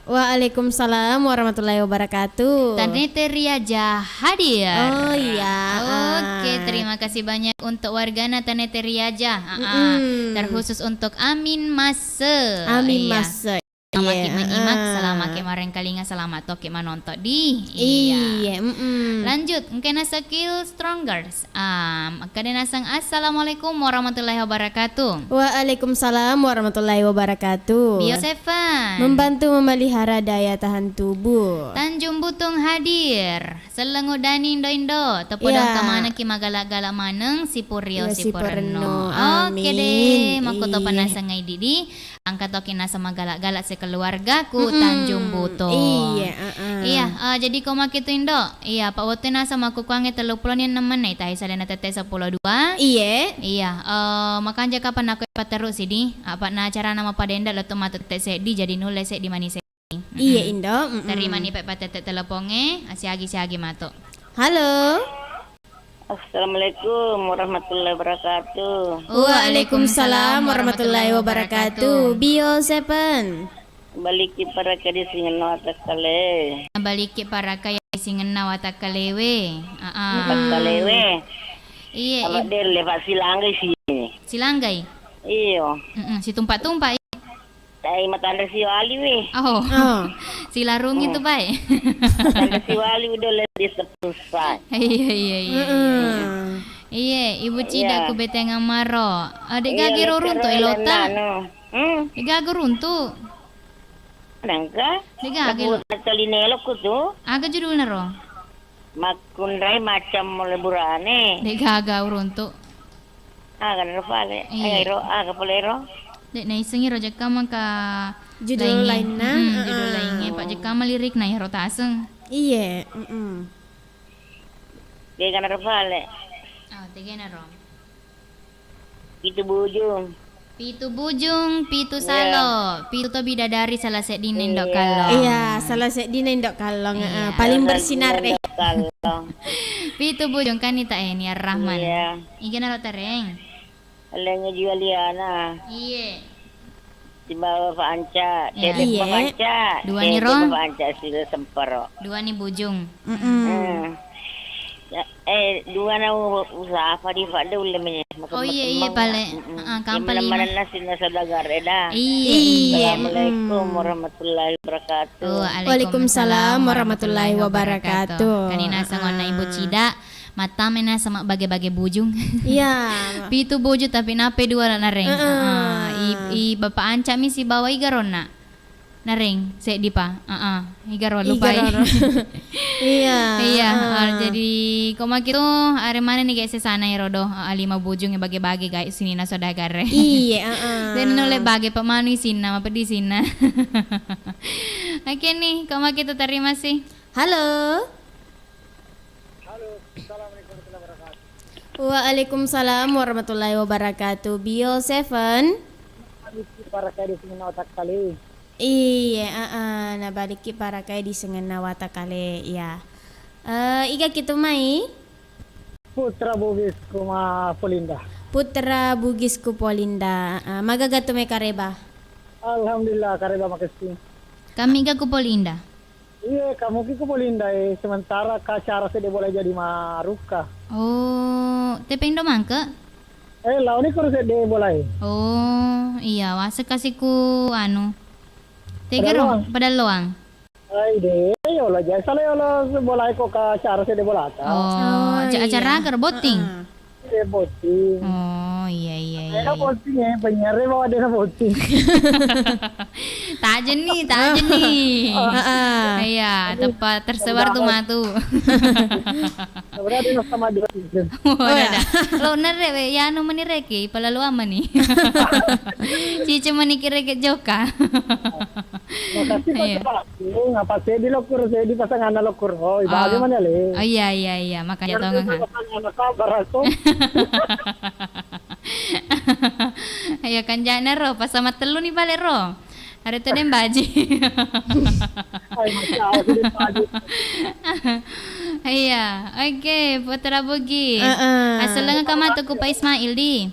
Waalaikumsalam warahmatullahi wabarakatuh. Tanete Riaja hadir. Oh, iya, oke, ah. Terima kasih banyak untuk wargana Tanete Riaja. Ah, ah. Mm-mm. Terkhusus untuk Amin Masse. Amin iya. Masse. Selama iya, ki menyimak, heeh. Selama ki marengkalinga, selama toki manonton di. Iya. Iya, mm-mm. Lanjut, engkena skill strongers. Ah, makkeda naseng, "Assalamualaikum warahmatullahi wabarakatuh." Waalaikumsalam warahmatullahi wabarakatuh. Bio Seven. Membantu memelihara daya tahan tubuh. Tanjung Butung hadir. Selleng uddani Indo-Indo. Tepodong iya. Kemaneng ki magala-gala maneng, Sipurio iya, Sipurenno. Sipurenno. Oke amin. Deh, makko topa iya. Naseng Aidi di. Engka toki naseng maggala-gala sekeluargaku, mm-mm, Tanjung Buto. Iya, heeh. Iya, eh, jadi ko makitu, Indo. Iya, apa wettu naseng makkukuangnge telluppulo ni enem menit, itai salena tette seppulo dua. Iye. Iya, eh, makanja kapan aku pateru sidi, apa na carana mapadenda lettu matu tette seddi, jadi nulle seddi mani seddi. Iya, mm-mm, Indo. Mm-mm. Terima ni pe patette telepongnge, asiagi-siagi matu. Halo. Assalamualaikum warahmatullahi wabarakatuh. Waalaikumsalam warahmatullahi wabarakatuh. Bio Seven. Balikki paraka di singenna watakkale. Balikki paraka ya di singenna watakkalewe. Aa. Watakkalewe. Iye, kalau ib- delle, Pak, silanggai sini. Silanggai? Iyo. Mm-mm, situmpa-tumpa. Dai matanre siwali we. Oh. Oh. Silarungi tu bae. Matanre siwali udah lebih sepusat. Iya, iya, iya, iya, iya. Mm-mm. Iya, Ibu Cida, iya, ku beteng amaro. Iya, gage ro runtu elota. Hmm? Degaga runtu. Nangka? Degaga. Aku tali nelokku tu. Aga judulna ro? Makkunrai macam mule burane. Degaga uruntu. Aga naro pale. Iya. Aga iro, aga pale iro. Dek naisengi ro jekka maka judul lainna. Lainna. Mm-mm, judul lainnya. Pak jekka ma lirik na iro taseng. Iye, mm-mm. Dega naro pale. Oh, tegena ro. Pitu bujung. Pitu bujung, pitu salo, pitu to bidadari salah seddinna Indo Kallong. Iya, salah seddinna Indo Kallong, heeh. Paling bersinar deh. Indo Kallong. Pitu bujung kan ita e, Nia Rahman. Iya. Iga naro tereng? Lengnge Juliana. Iye. Sibawa Pak Anca, iya. Tete Pak Anca. Dua ni ro? Tete Pak Anca sila sempero. Dua ni bujung. Mm-mm. Hmm. Ya, eh, dua na u-, usaha di Pak de ulle menye. Oh, iya, iya, pale. Mm-mm. Heeh, kampa lima. Manenna sinna saudagar eda. Iya, iya. Assalamualaikum warahmatullahi wabarakatuh. Waalaikumsalam warahmatullahi wabarakatuh. Kanina sangonna Ibu Cida, mattama na sama bage-bage bujung. Iya. Pitu bujung tapi nape dua la nareng. Heeh. Heeh. I, i Bapak Anca mi sibawa iga ronna. Nareng, seddi pa. Heeh. Iga ro, lupai. Iya. Iya, heeh. Jadi ko makitu are manenni ga sesana ero do, heeh, lima bujung bage-bage ga sininna saudagar e. Iya, heeh. Dan nulle bage pa manu isinna, mapeddi isinna. Oke nih, ko makitu terima sih. Halo. Halo, assalamualaikum warahmatullahi wabarakatuh. Waalaikumsalam warahmatullahi wabarakatuh. Bio Seven. Nabalikki paraka di singenna watakkale. Iye, heeh, nabalikki paraka di singenna watakkale, iya. Eh, iga kitu mai? Putra Bugisku ma Polinda. Putra Bugisku Polinda. Heeh, magaga tu mai kareba? Alhamdulillah, kareba makessing. Kami ga ku Polinda. Iya, kamu ki ku Polinda, eh, sementara ka acara sedde bola jadi marukka. Oh, tepe Indo mangke? Eh, laoni kuru sedde bola, eh. Oh, iya, wase kasi ku anu. Tega ro, Padalloang. Padalloang. Ai de, yo la jasa la yo la bola ko ka acara sedde bola ta. Oh, oh, aca-, iya. Acara aga ro, botting? Heeh. Iya, botting. Oh, iya, iya, iya, iya. Ada botting ya, penyiar bawa dia botting. Tajeng nih, tajeng nih. Heeh. Iya, tepat tersebar tuh matu. Sebenarnya dia sama dua season. Oh, iya. Ada. Lo nere we, ya anu meni reke, pelalu ama nih. Cice meni kira ke joka. Makasih, iya. Pak. Ngapa seddi lo kuro seddi pasanganna lo kuro? Oh, ibagi mana le? Oh, iya, iya, iya, makanya tongeng ha. Pasanganna kabar aku. Iya, kanjana ro, pas sama tellu nih balik ro. Ada tuh deh baji. Hai, Masya Allah, sudah baji. Iya, oke, Putra Bugis. Heeh. Asaleng ka matu ku Pak Ismail di.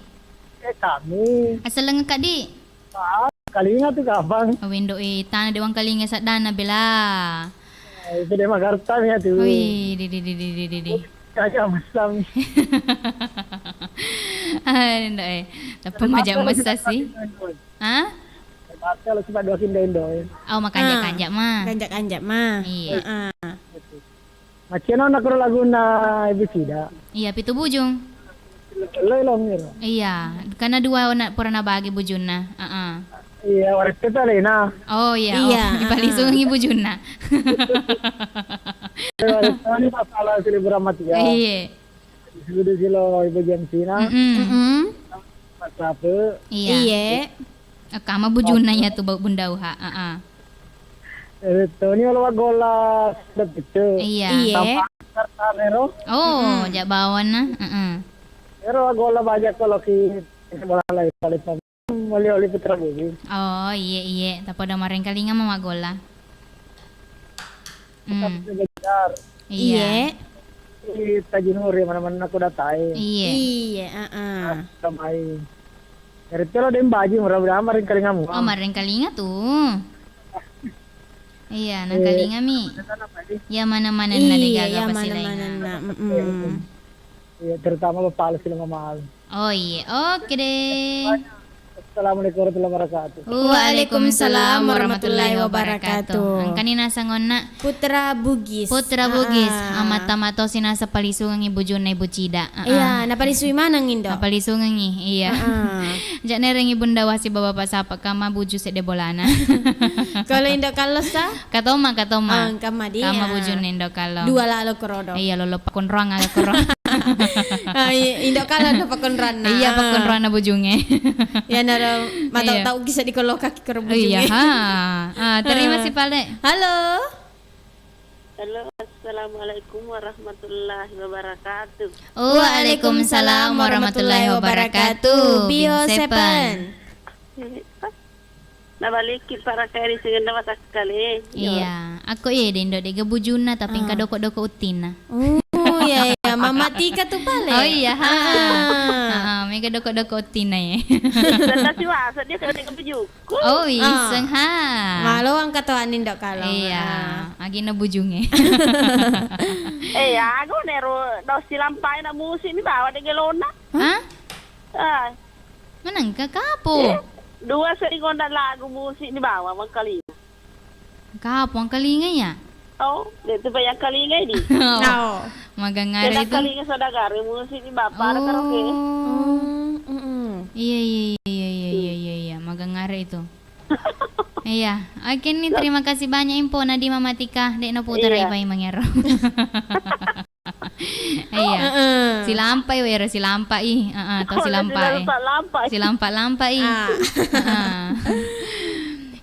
Eh, kami. Asaleng ka di. Ah, kalinga tu kapang. Awendo e, tana de wangkalinga saddana bela. Eh, itu de magarta mi tu. Wih, di, di, di. Kaja mesam. Ah, Indo e. Tapi maja mesa sih. Hah? Mata lo sifat dua kinda Indo e. Oh, makanja-kanja mah. Kanja-kanja mah. Iya. Heeh. Maceno na koro laguna Ibu Cida. Iya, Pitu Bujung. Lo ilong iro. Iya, karena dua na pura nabagi bujunna. Heeh. Iya, warette ta lena. Oh iya, iya, oh, dipalisungi bujunna. Warette ni masalah selebramatia. Iya. Sudah silo Ibu Jensina. Mm-mm. Mm-mm. Pas apa? Iya. Iya. Akkama bujunna iya tu bau bundau ha. Heeh. Eh, Toni olo wagola sedep itu. Iya. Iya. Tanpa kartane ro. Oh, mm-mm, ja bawanna. Heeh. Ero wagola bajak kalau ki bola lai paling oli-oli Putra Bugis. Oh, iye, iye. Tapoda marengkalinga mamagola. Tetap hmm, jaga jarak. Iya. Iya. Ih, tajinuri mana-mana aku datai. Iya. Iya, heeh. Ah, tamai. Dari telo dem baju murah-mudahan marengkalingamu. Oh, marengkalinga tuh. Iya, eh, nangkalinga mi. Mana-mana apa, eh? Ya mana-mana na iya, degaga ya pasti mana-mana lainga. Na. Mm-mm. Iya, terutama Bapak Alvin Mamal. Oh iya, oke deh. Assalamualaikum warahmatullahi wabarakatuh. Waalaikumsalam warahmatullahi wabarakatuh. Engkani naseng onna? Putra Bugis. Putra Bugis. Ah, ah. Amata matosi naseng palisungengi bujunna Ibu Cida. Ah, iya, ah, napalisui maneng Indo. Napalisungengi, iya. Ah, ah. Ja'na erengi Bunda Wasi Bapak Sapa kama buju sedde bolana. Kalau Indo Kallosa? Katoma, katoma. Ah, engka madi. Kama ah, bujunna Indo Kallo. Dua lalo kerodo. Iya, lolo pakonroang aga koro. Ah, i-, Indo Kallo na pakonroanna. Iya, pakonroanna bujunge. Iyanaro matau-tau kisa dikolokaki koro bujunge. Iya, ha. Ah, terima kasih pale. Halo. Halo, assalamualaikum warahmatullahi wabarakatuh. Waalaikumsalam warahmatullahi wabarakatuh. Bio Seven. Nabaliki para keri sigenna matakkale. Iya, akko iye dendo dega bujunna tapi engka ah, doko-doko uttinna. Oh, iya, iya. Mama Tika tu pale. Oh iya, ha. Ah. Ah, mega doko-doko uttinna ye. Tenda siwasa dia kena dega bujuku. Oh, ah, iseng ha. Malo angka to anin dok kalau. Iya, ah, agina bujunge. Eh, ya, aku neru dos silampai na musik ni bawa de gelona. Hah? Ah. Manengka kapo? Eh, dua seri konda lagu musik ni bawa mangkalinga. Kapo angkalinga ya? Oh, de tu bayang kalinga ini. Oh. Oh. Magang are itu. Kalinga saudara musik ni bapak ada karaoke. Oh. Mm-mm. Iya, iya, iya. Magang are itu. Iya. Oke nih, terima kasih banyak info na di Mama Tika. Dek no putar iya, ai pai mangero. Iya. Heeh. Silampai wero silampai. Heeh, tau silampai. Silampa-lampai. Silampa-lampai. Ah. Heeh.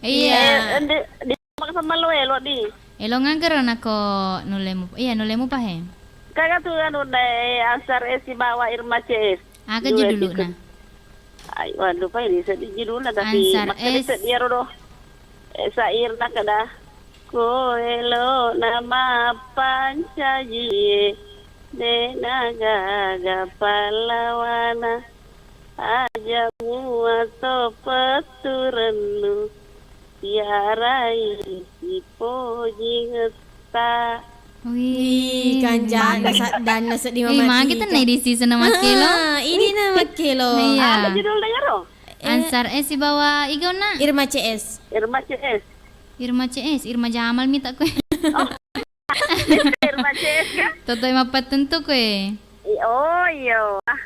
Iya. Eh, di, di maksa malo elo di. Elo ngagero nako nulemu. Iya, nulemu pahe. Kaga tu anu dai Ansar S sibawa Irma C S. Aga judulna? Ai, waduh, pai lise di judulna, tapi Ansar S. Seddi iyaro do. Eh, sairna kada. Ko elo na mappancaji e, de na gaga pallawana. Aja mua to petturennu. Siarai sipojingetta. Wih, kanjana saddanna seddi mama. Ih, magi tenna di season na makkelo. Ah, ini na makkelo. Iya. Apa judulna iyaro? Eh, Ansar S sibawa igonna? Irma C S. Irma C S. Irma C S, Irma Jamal mita koe. Oh. Irma C S kan? Toto mappatentu koe. I-, oh, iya. Ah,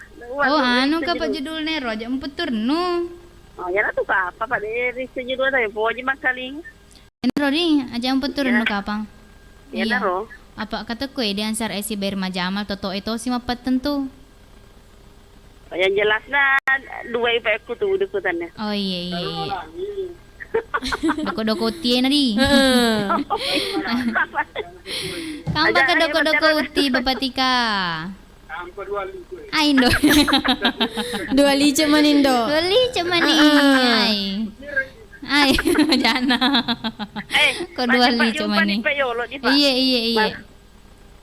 oh, anu kapa judulna ero, aja mupetturnu. Oh, iyana tu kapa, Pak, de risse judul tapi poji makkaling. Enro ri, aja mupetturnu kapang. Iya. Iyana ro. Apa kata koe di Ansar S sibawa Irma Jamal, toto e tosi mappatentu. Yang jelasna dua ipa ekku tu udah kutannya. Oh iya, iya, iya. Doko-doko utie na di. Heeh. Kamu pakai doko-doko uti, Bapak Tika. Ai, Indo. Dua lice mani, Indo. Dua lice mani. Heeh. Ai. Ai, jana. Eh, ko dua lice mani. Iya, iya, iya.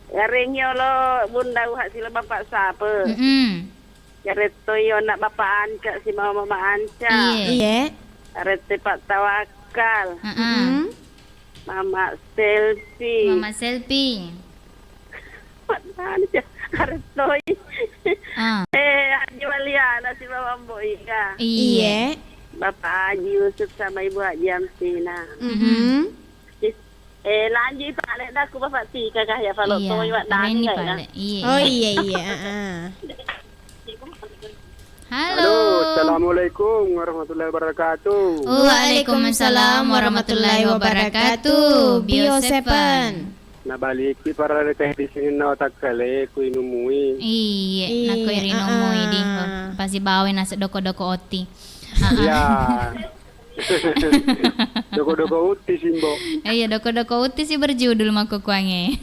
Yarengi olo Bunda Uha sila Bapak Sape. Mm-mm. Yarettoi onna Bapak Anca sibawa Mama Anca. Iye. Iye. Arette Pak Tawakal. Heeh. Mm-mm. Mama Selfie. Mama Selfie. Pak Anca. Arettoi. Ah. Eh, Haji Waliana sibawa Ambo Ika. Iye. Iye. Bapak Haji Yusuf sama Ibu Haji Amsina. Mm-mm. Eh, lanjut pale dah ku Bapak Tika kah ya, palo iya, toi wak dani kayaknya. Iya. Oh iya, iya, heeh. Halo. Halo, assalamualaikum warahmatullahi wabarakatuh. Waalaikumsalam warahmatullahi wabarakatuh. Bio Seven. Nabaliki para teh di sini na otak kale ku inumui. Iya, nako iri numui di. Pasti bawa nasi doko-doko oti. Iya. Doko-doko utti si, Mbo. Iya, doko-doko utti si berjudul makkukuangnge.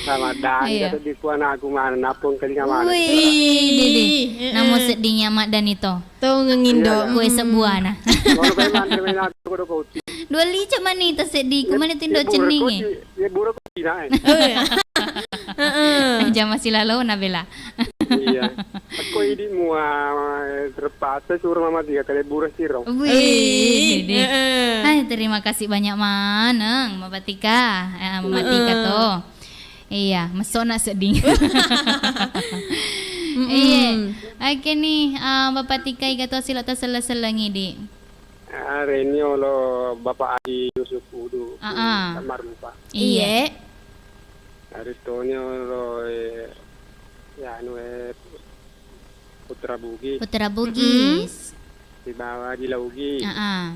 Selamat datang. Iya. Kata di kuana aku mana, napung kali mana. Wih, Didi. Heeh. Namo sedding ya Mak Danito. Tongeng Indo. Iya, iya. Kue sebuana. Kalau kayak mana, main aku doko-doko utti. Dua lica mani ta seddi, kemana tindo cenningi? Ya, buruk utti, nah, eh. Oh, iya. Heeh. Jama silalo na bela. Iya. Aku idi mua, terpaksa suruh mama tiga kali buruk siro. Wih, Wih, Didi. Heeh. Hai, terima kasih banyak maneng, Mama Tika. Eh, Mama Tika Heeh. to. Iya, mesona sedding. Mm-mm. Iya. Oke nih, eh, Bapak Tika, iga to silo to sella-sella ngidi. Areni olo Bapak Adi Yusuf Udu, Aa. Tamarupa. Iya. Iya. Aristoni olo, eh, ya, anu, eh, Putra Bugis. Putra Bugis. Mm-mm. Sibawa Haji Laugi. Aa.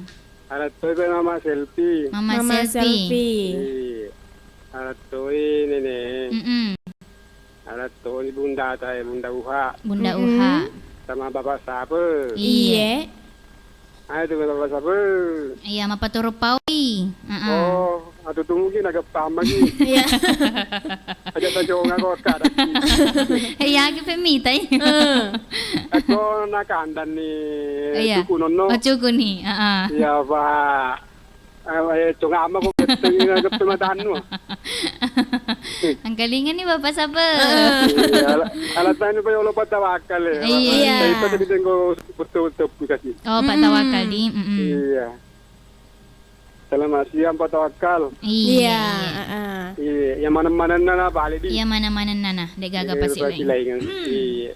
Alatoi Mama Selfie. Mama Mama Selfie. Selfie. Iya. Alatoi Nene. Mm-mm. Alatoi Bunda Tae, Bunda Uha. Bunda Mm-mm. Uha. Sama Bapak Sape. Iya. Iya. Ayo tuh Bapak Sape. Iya, mapaturu paui. Heeh. Oh, atu tunggu ki nagappa magi. Iya. Aja tajonga ko kada. Iya, ki pemitai. Heeh. Aku nakandan ni Iya. cuku nonno. Oh, cuku ni. Heeh. Iya, Pak. Eh, eh, conga amma ko ketteng na ketteng matannu. Angkalinga ni Bapak Sape. Heeh. Iya, ala-, alasannya Pak, ya Allah, Pak Tawakal ya. Iya. Saya itu tadi tengok betul-betul aplikasi. Oh, Pak Mm-mm. Tawakal di. Mm-mm. Iya. Selamat siang, Pak Tawakal. Iya, Iya, iya. heeh. Iya, yang mana-mana nana balik di. Iya, mana-mana nana, dek gaga Iya, pasti pasti lain. lain. Hmm. Iya.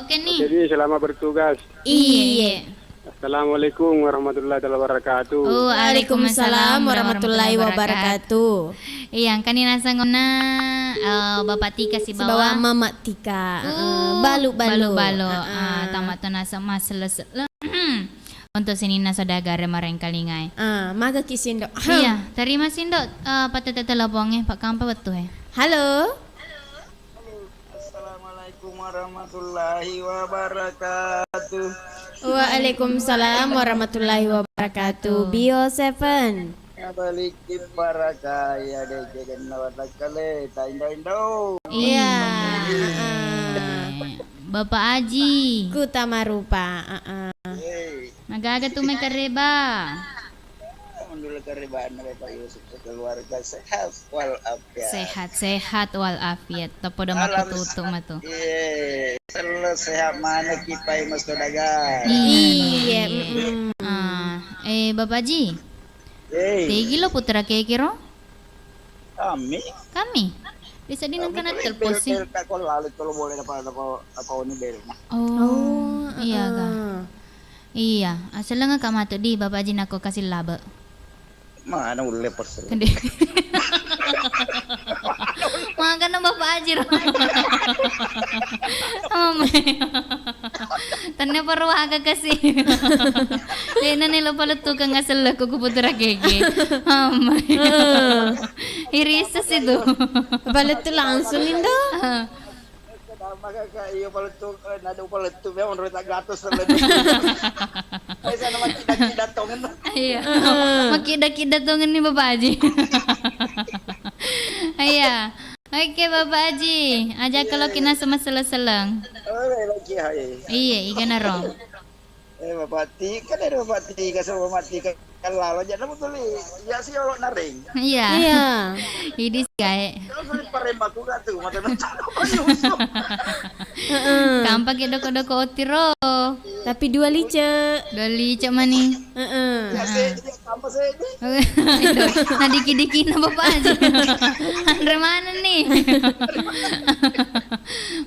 Oke nih. Jadi, selamat bertugas. Iya, Iya. iya. Assalamualaikum warahmatullahi taala wabarakatuh. Oh, Waalaikumsalam warahmatullahi wabarakatuh. Iya, engkani naseng onna, eh, Bapak Tika sibawa Sibawa Mama Tika. Uh, Heeh, balu-balu. balu-balu. Heeh. Ah, tamat to naseng mas les-, le-, untuk sininna saudagar marengkalingai. Ah, maga ki sindo. Ahem. Iya, terima sindo, eh, patete teleponge, Pak Kampa betul, eh. Halo. Assalamualaikum warahmatullahi wabarakatuh. Waalaikumsalam warahmatullahi wabarakatuh. Bio Seven. Ya balikin para kaya deh, jangan lewat kale, taindo-indo. Iya, Iya. heeh. Bapak Aji. Kuta marupa, heeh. Hei. Magaga tu mai kareba. Alhamdulillah, karebanna Bapak Yusuf sekeluarga sehat walafiat. Sehat-sehat walafiat. Tapodo Alam makututu matu. Iya, selalu sehat mana kipai mas saudagar. Iya, Iya, iya. mm-mm. Ah, eh, Bapak Haji. Hei. Tegi lo putra kekiro? Kami. Kami. Bisa di nengkana telepon sih. Bel, bel, tak kau lalu kalau boleh dapat, dapat, dapat ini bel. Oh, Oh, iya, heeh. Kak. Iya, asalnya nggak matu di Bapak Haji nako kasih labe. Mana ulle persen. Kende. Makana Bapak Haji ro. Ame. Tenne perwaga kasih. Dena nelo palettu ke ngaselle ku putra keke. Ame. Heeh. Iris itu. Palettu langsung indo. Heeh. Maka ka iyo palettu, eh, nada palettu memang roi tagatus terlebih. Biasa nama kida-kida tongen. Iya. Heeh. Makida-kida tongen nih Bapak Haji. Iya. Oke Bapak Haji, aja kalau kina sama seleng-seleng. Oh, lagi hai. Iya, iga naro. Eh, Bapak Tika, dari Bapak Tika, sama Bapak Tika. Lalo, jadi betul, iya sih, olo naring. Iya. Iya. Idi sih, kayak. Terus paling parembaku gak tuh, mata nonton apa nyusu. Heeh. Kampa ke doko-doko otiro. Tapi dua lice. Dua lice mani. Heeh. Ya, saya jadi tambah saya ini. Nah, diki-diki na Bapak Haji. Andre mana nih?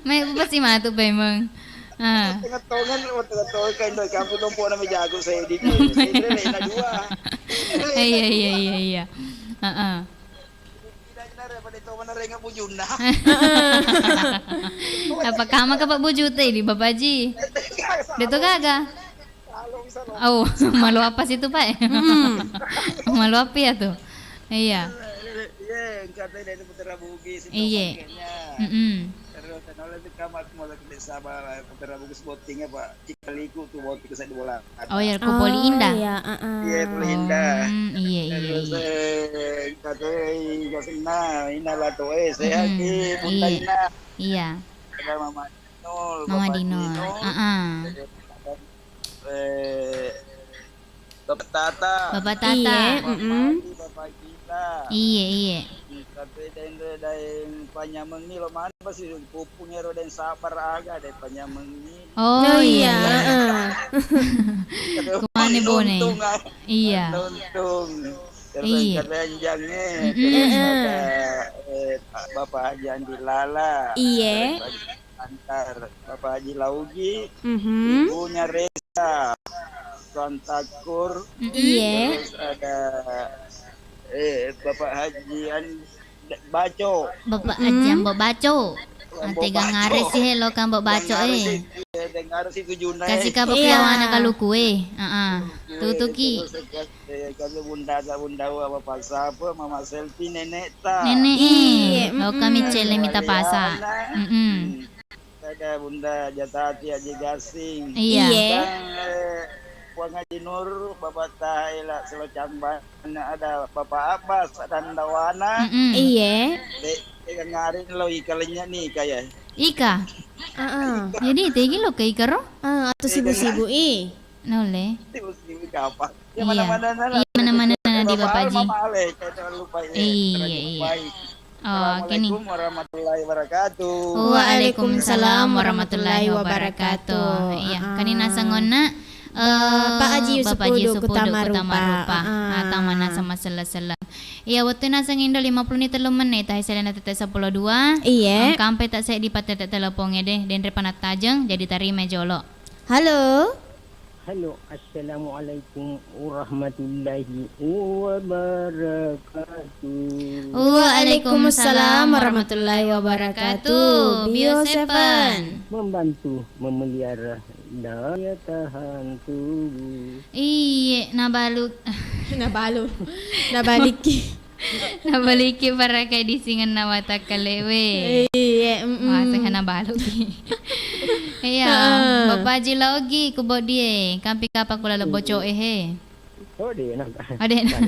Mai pasti matu, Pak, emang. Ah. Tengah tongan, tengah tongan, kain doi kampung dong, pona me jago saya di, saya kira lain dua. Iya, iya, iya, iya. Heeh. Tidak, tidak, pada itu mana renga bujuna. Apa kama ke Pak Bujute di Bapak Haji? Dia tuh gaga. Kalau bisa, Pak. Oh, malu apa situ, Pak? Hmm. Malu apa ya tuh? Iya. Iya, kata dari Putra Bugis itu Iya. Makanya. Mm-mm. Terus Nolai tu kamakku mala ke desa ba, Putra Bagus bottingnya, Pak. Cikaliku tu botting ke saya bola. Oh, iya, ko Poli Indah. Iya, heeh. Iya, Poli Indah. Hmm, iya, iya, iya. Terus, eh, kata, eh, kasih nah, ina lah tu, eh, sehat, eh, Bunda Ina. Iya. Ada Mama Dinol, Mama Dinol. Heeh. Eh, Bapak Tata. Bapak Tata. Iya, Bapak mm-mm. Haji, Bapak Gila. Iya, iya. Tapi daeng, daeng panyamengi lo mana pasti pupung ero daeng sabar aga daeng panyamengi. Oh, oh, iya, iya, iya. Heeh. Aduh, kemana Bone? Nuntung, ah. Iya. Nuntung. Terus iya. Keranjangnya, mm-mm. Terus ada, eh, Bapak Haji Andi Lala. Iya. Terus ada Antar, Bapak Haji Laugi, mhm. Ibunya Reza, Tuan Takur, mm-mm. Iya. Terus ada, eh, Bapak Haji An-, Baco. Bapak mm-mm. Haji Ambo Baco. Ambo Baco. Tega ngare sih, helo, Ambo Baco, eh. Dengar sih, iya, dengar sih tujuannya. Kasih kapok iya. Kawana kaluku, eh. Heeh. Tutuki. Terus, eh, kami bunda, bunda, apa, Falsafah, Mama Selfie, nenek ta. Nenek, eh. Iya, oh, kami mm-mm. Cele mita pasa. Mariana. Mm-mm. Hmm. Ada Bunda Jatati Aji Gasing. Iya. Iya. Dan, eh, Puang Haji Nur, Bapak Tahaila Selocamban, ada Bapak Abbas, ada Ndawana. Mm-mm. Iya. Dek, dek ngarin lo ika lenya nih, kayak. Ika? Heeh. Jadi, tegi lo ke ika ro? Ah, atau sibuk-sibuk, eh. Nulle. Iya. Iya, mana-mana na di Bapak Haji. Iya, iya. Oh, oke nih. Assalamualaikum warahmatullahi wabarakatuh. Waalaikumsalam warahmatullahi wabarakatuh. Iya, ah. Kani naseng onna, eh, Pak Haji Yusuf Pudu, Kutama Rupa. Ah, tama naseng masella-sella. Iya, wettu naseng indo lima puluh ni tellu menit, tahe selena tette seppulo dua. Iya. Engka ampe tak seddi patete telepon ede, denre panattajeng, jadi tarima jolo. Halo. Halo, assalamualaikum warahmatullahi wabarakatuh. Waalaikumsalam warahmatullahi wabarakatuh. Bio Seven. Membantu memelihara daya tahan tubuh. Iye, nabalu. Nabalu. Nabaliki. Nabaliki parakai disingenna watakkalewe. Iya, mm-mm. Wah, seha nabaluki. Iya, heeh. Bapak Haji Laogi ku Bodie, kampi kapang ku laleng boco'e he. Oh, de' na. Oh, de' na.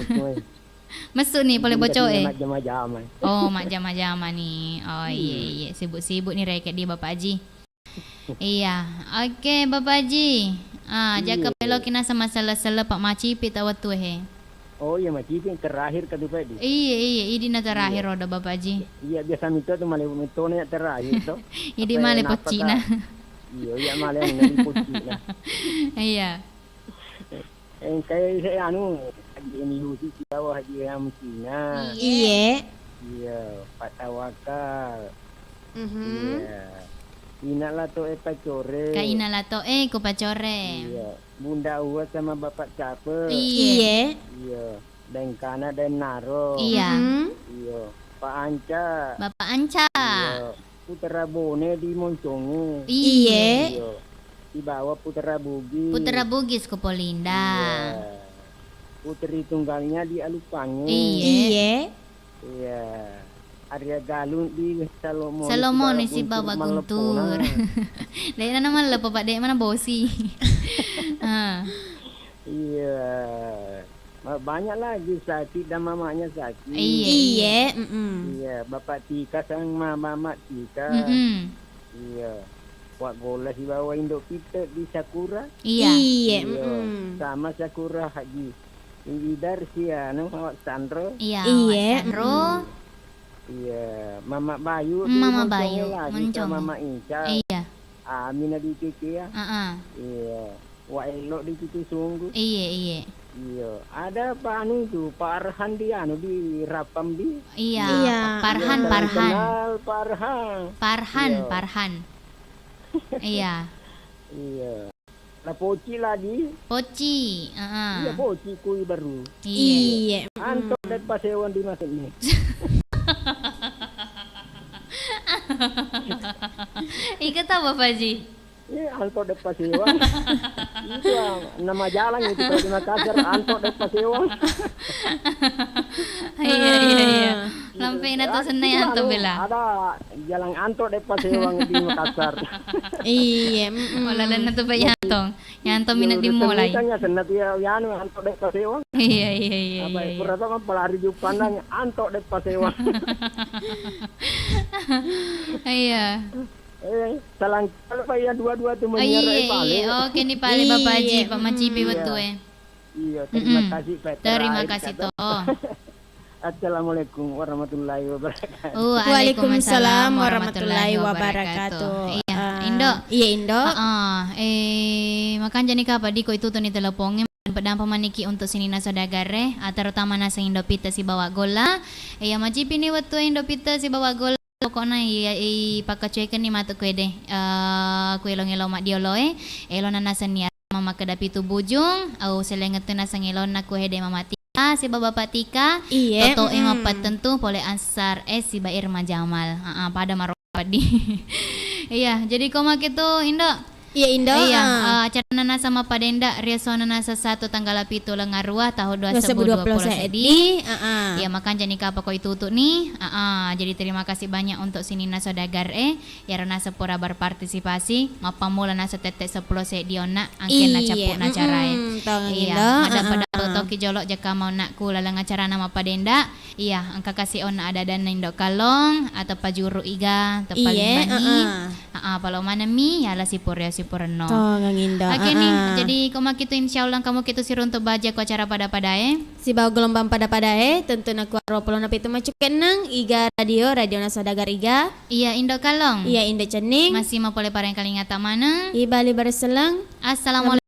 Messu ni pole boco'e. Majjama-jama. Oh, majjama-jama ni. Oh, iya, iya. Sibuk-sibuk ni reke di Bapak Haji. Iya, oke, Bapak Haji. Ah, jaka peloki naseng masella-sella, Pak, macipi ta wettu he. Oh iya, macipi terakhir kadu, Pak, di. Iya, iya, idi na terakhir rodo, Bapak Haji. Iya, biasa mito tu male metona ya terakhir to. Idi male poccina. Iya, iya, male anu, poccina. Iya. Engkai se anu, Haji Eni Yusuf sibawa Haji Eni Cina. Iye. Iya, Pak Tawakal. Mhm. Iya. Ina lato e pacore. Ka ina lato e ku pacore. Iya. Bunda Uwa sama Bapak Cape. Iye. Iya. Deng kana deng naro. Iya. Mhm. Iya. Pak Anca. Bapak Anca. Iya. Putra Bone di Monconge. Iye. Iya. Sibawa Putra Bugis. Putra Bugis ko Polinda. Iya. Putri tunggalnya di Alupange. Iye. Iye. Iya. Arya Galung di Salomone. Salomone sibawa Guntur. Dek nana maleppo, Pak, dek mana bosi. Ah. Iya. Ma-, banyak lagi sakit dan mamanya sakit. Iye, iye. Iye, mm-mm. Iya, Bapak Tika sama Mama Tika. Mm-mm. Iya. Wak Gola sibawa Indo Pite di Sakura. Iya. Iye, iya, mm-mm. Sama Sakura Haji. Idar si anu, Wak Sandro. Iya, iye, Wak Sandro. Mm-mm. Iya, Mama Bayu di Mama Bayu, Moncong lagi, Moncong. Sama Mama Ica. Iya. Amina di Kiki ya. Heeh. Iya. Wa elok di Citu Sunggu. Iya, iya. Iya. Ada Pak anu itu, Pak Arhan di anu, di Rapam di. Iya, iya. Farhan, iya, Farhan. Kenal Farhan. Farhan, iya. Farhan. Iya. Iya. La Poci lagi. Poci, heeh. Iya, Poci kui baru. Iya. Iya. Anto dan Pasewan di masuk nih. Ika tau, Bapak Haji? Iya, Anto Deppa Sewang. Itu, ah, nama jalan itu kalau di Makassar, Anto Deppa Sewang. Iya, iya, iya. Lampe na tu senna ya, Anto Bela. Ada jalan Anto Deppa Sewang di Makassar. Iya, mm-mm. Oh, lalenna tu Pak Yanto. Yanto minat dimulai. Tanya senna tu ya, ya, anu, Anto Deppa Sewang. Iya, iya, iya, iya, iya. Pura to mapalari juppanang, Anto Deppa Sewang. Iya. Eh, salang kalau Pak ya dua-dua tu. Oh, menyiar, eh, iya, pale. Iya. Oke nih, pale Bapak Haji, Pak Macipi betul, eh. Iya, terima kasih, Pak. Terima kasih, toh. Assalamualaikum warahmatullahi wabarakatuh. Waalaikumsalam warahmatullahi wabarakatuh. Iya, Indo. Iya, Indo. Heeh. Eh, makanja ni kapa di ko itu tu ni teleponnya. Pedampa maniki untuk sininna saudagar e, ah, terutama naseng Indo Pite sibawa Golla. Iya, macipi ni wettu Indo Pite sibawa Golla. Pokokna iya, ipakkacuekenni matu kuede, eh, kuelong-elong maddioloe, elona nasenni makkeda pitu bujung, au selengettu naseng elonna kuhede Mama Tika sibawa Bapak Tika, iye, toto e mappattentu pole Ansar e siba Irma Jamal. Heeh, pada maro paddi. Iya, jadi ko make tu, Indo. Iya, Indo. Iya, ah, acarana naseng mappadenda riasona naseng satu tanggal pitu lengngarua tahun dua ribu dua puluh seddi. Heeh. Iya, makanja ni kapa ko itutu ni. Heeh, jadi terima kasih banyak untuk sininna saudagar e. Iyaro naseng pura berpartisipasi, mappammula naseng tette seppulo seddi onna angkenna cappu'na acara e. Iya, maddampeng-dampeng toki jolo jakka maunna ku laleng acarana mappadenda. Iya, engka kasi onna ada-adanna Indo Kallong, atau pajuru iga, teppa limbanni. Heeh, palo maneng mi, yala sipureo sipurenno. Tongeng Indo. Oke ni, jadi ko makitu insyaallah kamu kitu siruntuk baja ko acara pada-pada e. Sibawa gelombang pada-pada e, tentu nakuaro polo napitu macukennang, iga radio, radio nasadagar iga. Iya, Indo Kallong. Iya, Indo Cenning. Masih mapole pareng kalingata maneng. Ibali bareseleng. Assalamualaikum.